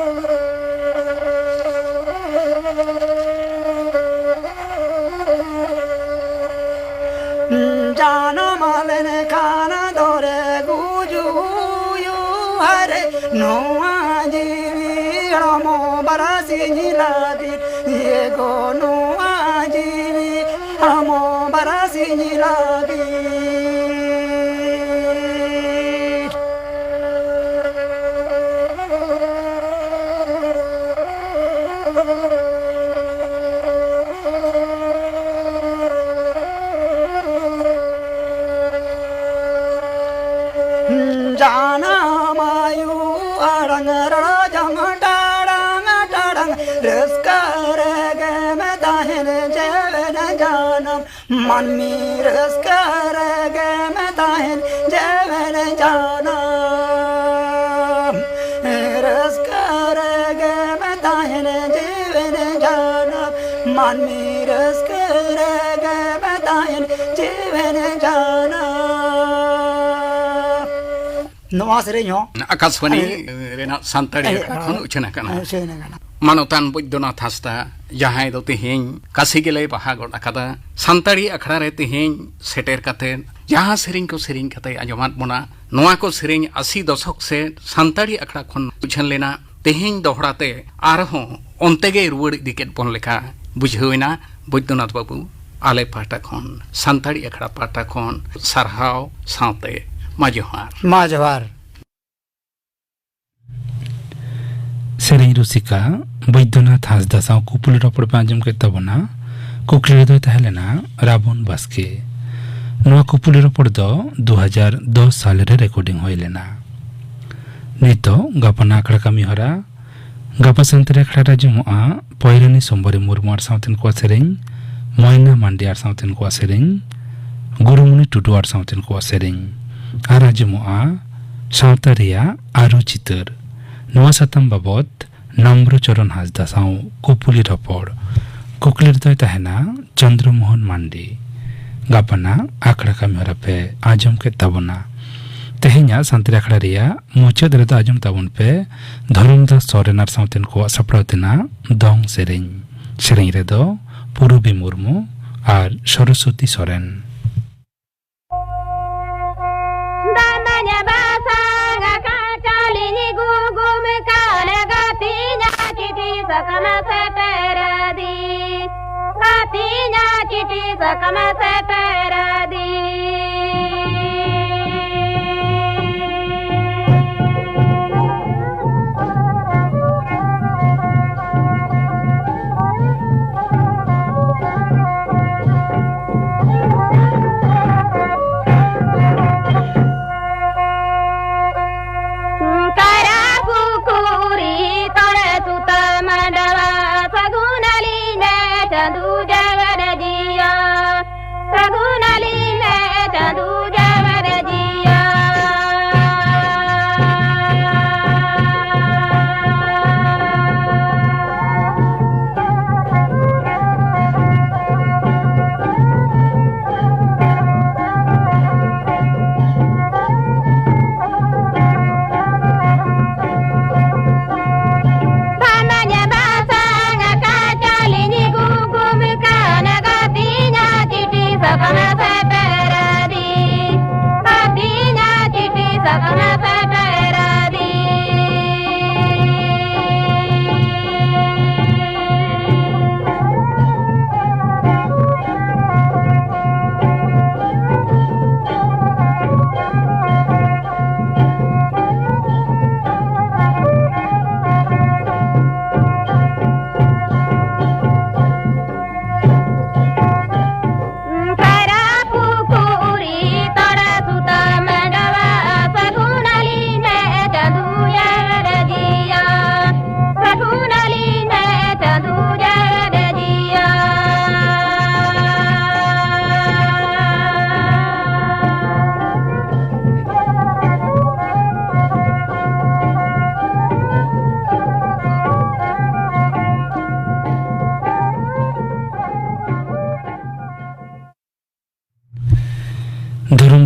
ᱡᱟᱱᱟᱢ ᱞᱮᱱᱠᱷᱟᱱ ᱫᱚᱨᱮ ᱜᱩᱡᱩᱜ ᱦᱟᱨᱮ, ᱱᱚᱣᱟ ᱡᱤᱣᱤ ᱦᱚᱲᱢᱚ ᱵᱟᱨᱟᱥᱤᱧ ᱞᱟᱹᱜᱤᱫ, ᱤᱭᱮ ᱜᱚ ᱱᱚᱣᱟ ᱡᱤᱣᱤ ᱦᱚᱲᱢᱚ ᱵᱟᱨᱟᱥᱤᱧ ᱞᱟᱹᱜᱤᱫ᱾ ᱡᱟᱱᱟᱢ ᱟᱭᱩ ᱟᱲᱟᱝ ᱨᱟᱲᱟ ᱡᱚᱝ ᱴᱟᱲᱟᱝ ᱴᱟᱲᱟᱝ ᱨᱟᱹᱥᱠᱟᱹ ᱨᱮᱜᱮᱢ ᱛᱟᱦᱮᱱ ᱡᱮᱣᱮᱫ ᱡᱟᱱᱟᱢ᱾ ᱢᱟᱹᱱᱢᱤ ᱨᱟᱹᱥᱠᱟᱹ ᱨᱮᱜᱮᱢ ᱛᱟᱦᱮᱱ ᱡᱮᱣᱮᱫ ᱡᱟᱱᱟᱢ᱾ ᱨᱟᱹᱥᱠᱟᱹ ᱨᱮᱜᱮᱢ ᱛᱟᱦᱮᱱ ᱡᱮᱣᱮᱫ ᱡᱟᱱᱟᱢ᱾ ᱢᱟᱹᱱᱢᱤ ᱨᱟᱹᱥᱠᱟᱹ ᱨᱮᱜᱮᱢ ᱛᱟᱦᱮᱱ ᱡᱮᱣᱮᱫ ᱡᱟᱱᱟᱢ᱾ ᱱᱚᱣᱟ ᱥᱮᱨᱮᱧ ᱦᱚᱸ ᱟᱠᱟᱥᱵᱟᱱᱤ ᱟᱹᱰᱤ ᱨᱮᱱᱟᱜ ᱥᱟᱱᱛᱟᱲᱤ ᱟᱹᱰᱤ ᱟᱠᱷᱲᱟ ᱠᱷᱚᱱ ᱩᱪᱷᱟᱹᱱ ᱟᱠᱟᱱᱟ᱾ ᱩᱪᱷᱟᱹᱱ ᱟᱠᱟᱱᱟ᱾ ᱢᱟᱱᱚᱛᱟᱱ ᱵᱳᱭᱫᱚᱱᱟᱛᱷ ᱦᱟᱸᱥᱫᱟ, ᱡᱟᱦᱟᱸᱭ ᱫᱚ ᱛᱮᱦᱮᱧ ᱠᱟᱥᱤ ᱜᱮᱞᱮ ᱵᱟᱦᱟ ᱜᱚᱫ ᱟᱠᱟᱫᱟ, ᱥᱟᱱᱛᱟᱲᱤ ᱟᱠᱷᱲᱟ ᱨᱮ ᱛᱮᱦᱮᱧ ᱥᱮᱴᱮᱨ ᱠᱟᱛᱮ ᱡᱟᱦᱟᱸ ᱥᱮᱨᱮᱧ ᱠᱚ ᱥᱮᱨᱮᱧ ᱠᱟᱛᱮ ᱟᱸᱡᱚᱢᱟᱫ ᱵᱚᱱᱟ, ᱱᱚᱣᱟ ᱠᱚ ᱥᱮᱨᱮᱧ ᱟᱥᱤ ᱫᱚᱥᱚᱠ ᱥᱮ ᱥᱟᱱᱛᱟᱲᱤ ᱟᱠᱷᱲᱟ ᱠᱷᱚᱱ ᱩᱪᱷᱟᱹᱱ ᱞᱮᱱᱟ, ᱛᱮᱦᱮᱧ ᱫᱚᱦᱲᱟ ᱛᱮ ᱟᱨᱦᱚᱸ ᱚᱱᱛᱮ ᱜᱮ ᱨᱩᱣᱟᱹᱲ ᱤᱫᱤ ᱠᱮᱫ ᱵᱚᱱ ᱞᱮᱠᱟ ᱵᱩᱡᱷᱟᱹᱣ ᱮᱱᱟ᱾ ᱵᱳᱭᱫᱚᱱᱟᱛᱷ ᱵᱟᱹᱵᱩ, ᱟᱞᱮ ᱯᱟᱦᱴᱟ ᱠᱷᱚᱱ, ᱥᱟᱱᱛᱟᱲᱤ ᱟᱠᱷᱲᱟ ᱯᱟᱦᱴᱟ ᱠᱷᱚᱱ ᱥᱟᱨᱦᱟᱣ ᱥᱟᱶᱛᱮ ᱢᱟ ᱡᱚᱦᱟᱨ᱾ ᱢᱟ ᱡᱚᱦᱟᱨ᱾ ᱥᱮᱨᱮᱧ ᱨᱩᱥᱤᱠᱟ ᱵᱳᱭᱫᱚᱱᱟᱛᱷ ᱦᱟᱸᱥᱫᱟ ᱥᱟᱶ ᱠᱩᱯᱩᱞᱤ ᱨᱚᱯᱚᱲ ᱯᱮ ᱟᱸᱡᱚᱢ ᱠᱮᱫ ᱛᱟᱵᱚᱱᱟ᱾ ᱠᱩᱠᱞᱤ ᱨᱮᱫᱚᱭ ᱛᱟᱦᱮᱸ ᱞᱮᱱᱟ ᱨᱟᱵᱚᱱ ᱵᱟᱥᱠᱮ᱾ ᱱᱚᱣᱟ ᱠᱩᱯᱩᱞᱤ ᱨᱚᱯᱚᱲ ᱫᱚ ᱫᱩ ᱦᱟᱡᱟᱨ ᱫᱚᱥ ᱥᱟᱞ ᱨᱮ ᱨᱮᱠᱚᱨᱰᱤᱝ ᱦᱩᱭ ᱞᱮᱱᱟ᱾ ᱱᱤᱛᱚᱜ ᱜᱟᱯᱟᱱ ᱟᱠᱷᱲᱟ ᱠᱟᱹᱢᱤ ᱦᱚᱨᱟ᱾ ᱜᱟᱯᱟ ᱥᱟᱱᱛᱟᱲᱤ ᱟᱠᱷᱲᱟ ᱨᱮ ᱟᱸᱡᱚᱢᱚᱜᱼᱟ ᱯᱚᱭᱨᱟᱱᱤ ᱥᱳᱢᱵᱟᱨᱤ ᱢᱩᱨᱢᱩ ᱟᱨ ᱥᱟᱶᱛᱮᱱ ᱠᱚᱣᱟᱜ ᱥᱮᱨᱮᱧ, ᱢᱚᱭᱱᱟ ᱢᱟᱱᱰᱤ ᱟᱨ ᱥᱟᱶᱛᱮᱱ ᱠᱚᱣᱟᱜ ᱥᱮᱨᱮᱧ, ᱜᱩᱨᱩᱢᱩᱱᱤ ᱴᱩᱰᱩ ᱟᱨ ᱥᱟᱶᱛᱮᱱ ᱠᱚᱣᱟᱜ ᱥᱮᱨᱮᱧ᱾ ᱟᱨ ᱟᱸᱡᱚᱢᱚᱜᱼᱟ ᱥᱟᱶᱛᱟ ᱨᱮᱭᱟᱜ ᱟᱹᱨᱩ ᱪᱤᱛᱟᱹᱨ᱾ ᱱᱚᱣᱟ ᱥᱟᱛᱟᱢ ᱵᱟᱵᱚᱛ ᱱᱚᱢᱨᱚᱪᱚᱨᱚᱱ ᱦᱟᱸᱥᱫᱟ ᱥᱟᱶ ᱠᱩᱯᱩᱞᱤ ᱨᱚᱯᱚᱲ᱾ ᱠᱩᱠᱞᱤ ᱨᱮᱫᱚᱭ ᱛᱟᱦᱮᱱᱟ ᱪᱚᱱᱫᱨᱚ ᱢᱳᱦᱚᱱ ᱢᱟᱱᱰᱤ᱾ ᱜᱟᱯᱟᱱᱟᱜ ᱟᱠᱷᱲᱟ ᱠᱟᱹᱢᱤ ᱦᱚᱨᱟ ᱯᱮ ᱟᱸᱡᱚᱢ ᱠᱮᱫ ᱛᱟᱵᱚᱱᱟ᱾ ᱛᱮᱦᱮᱧᱟᱜ ᱥᱟᱱᱛᱟᱲᱤ ᱟᱠᱷᱲᱟ ᱨᱮᱭᱟᱜ ᱢᱩᱪᱟᱹᱫ ᱨᱮᱫᱚ ᱟᱸᱡᱚᱢ ᱛᱟᱵᱚᱱ ᱯᱮ ᱫᱷᱚᱨᱚᱢᱫᱟᱥ ᱥᱚᱨᱮᱱ ᱟᱨ ᱥᱟᱶᱛᱮᱱ ᱠᱚᱣᱟᱜ ᱥᱟᱯᱲᱟᱣ ᱛᱮᱱᱟᱜ ᱫᱚᱝ ᱥᱮᱨᱮᱧ᱾ ᱥᱮᱨᱮᱧ ᱨᱮᱫᱚ ᱯᱩᱨᱩᱵᱤ ᱢᱩᱨᱢᱩ ᱟᱨ ᱥᱚᱨᱚᱥᱚᱛᱤ ᱥᱚᱨᱮᱱ᱾ ᱫᱟᱱᱟᱧ ᱵᱟᱥᱟᱝ ᱟᱠᱟᱫ ᱪᱟᱣᱞᱮᱧ ᱜᱩᱜᱩᱢ ᱠᱟᱱ, ᱜᱟᱛᱮᱧᱟ ᱪᱤᱴᱷᱤ ᱥᱟᱠᱟᱢ ᱥᱮᱴᱮᱨ ᱟᱹᱫᱤᱧ, ᱜᱟᱛᱮᱧᱟ ᱪᱤᱴᱷᱤ ᱥᱟᱠᱟᱢ ᱥᱮᱴᱮᱨ ᱟᱹᱫᱤᱧ᱾ ᱠᱟᱨᱟ ᱯᱩᱠᱷᱩᱨᱤ ᱛᱚᱲᱮ ᱥᱩᱛᱟᱹᱢ ᱢᱟᱰᱣᱟ, ᱥᱟᱹᱜᱩᱱ ᱟᱹᱞᱤᱧ ᱢᱮ ᱪᱟᱸᱫᱩ ᱡᱟᱜᱟᱱ ᱡᱤᱭᱚᱱ, ᱥᱟᱹᱜᱩᱱ ᱟᱹᱞᱤᱧ ᱢᱮ ᱪᱟᱸᱫᱩ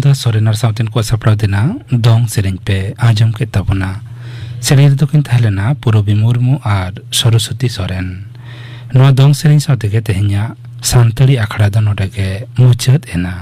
ᱫᱟ ᱥᱚᱨᱮᱱ ᱟᱨ ᱥᱟᱶᱛᱮᱱ ᱠᱚ ᱥᱟᱯᱲᱟᱣ ᱫᱮᱱᱟ ᱫᱚᱝ ᱥᱮᱨᱮᱧ ᱯᱮ ᱟᱸᱡᱚᱢ ᱠᱮᱫ ᱛᱟᱵᱚᱱᱟ᱾ ᱥᱮᱨᱮᱧ ᱨᱮᱫᱚ ᱠᱤᱱ ᱛᱟᱦᱮᱸ ᱞᱮᱱᱟ ᱯᱩᱨᱚᱵᱤ ᱢᱩᱨᱢᱩ ᱟᱨ ᱥᱚᱨᱚᱥᱚᱛᱤ ᱥᱚᱨᱮᱱ᱾ ᱱᱚᱣᱟ ᱫᱚᱝ ᱥᱮᱨᱮᱧ ᱥᱟᱶ ᱛᱮᱜᱮ ᱛᱮᱦᱮᱧᱟᱜ ᱥᱟᱱᱛᱟᱲᱤ ᱟᱠᱷᱲᱟ ᱫᱚ ᱱᱚᱰᱮ ᱜᱮ ᱢᱩᱪᱟᱹᱫ ᱮᱱᱟ᱾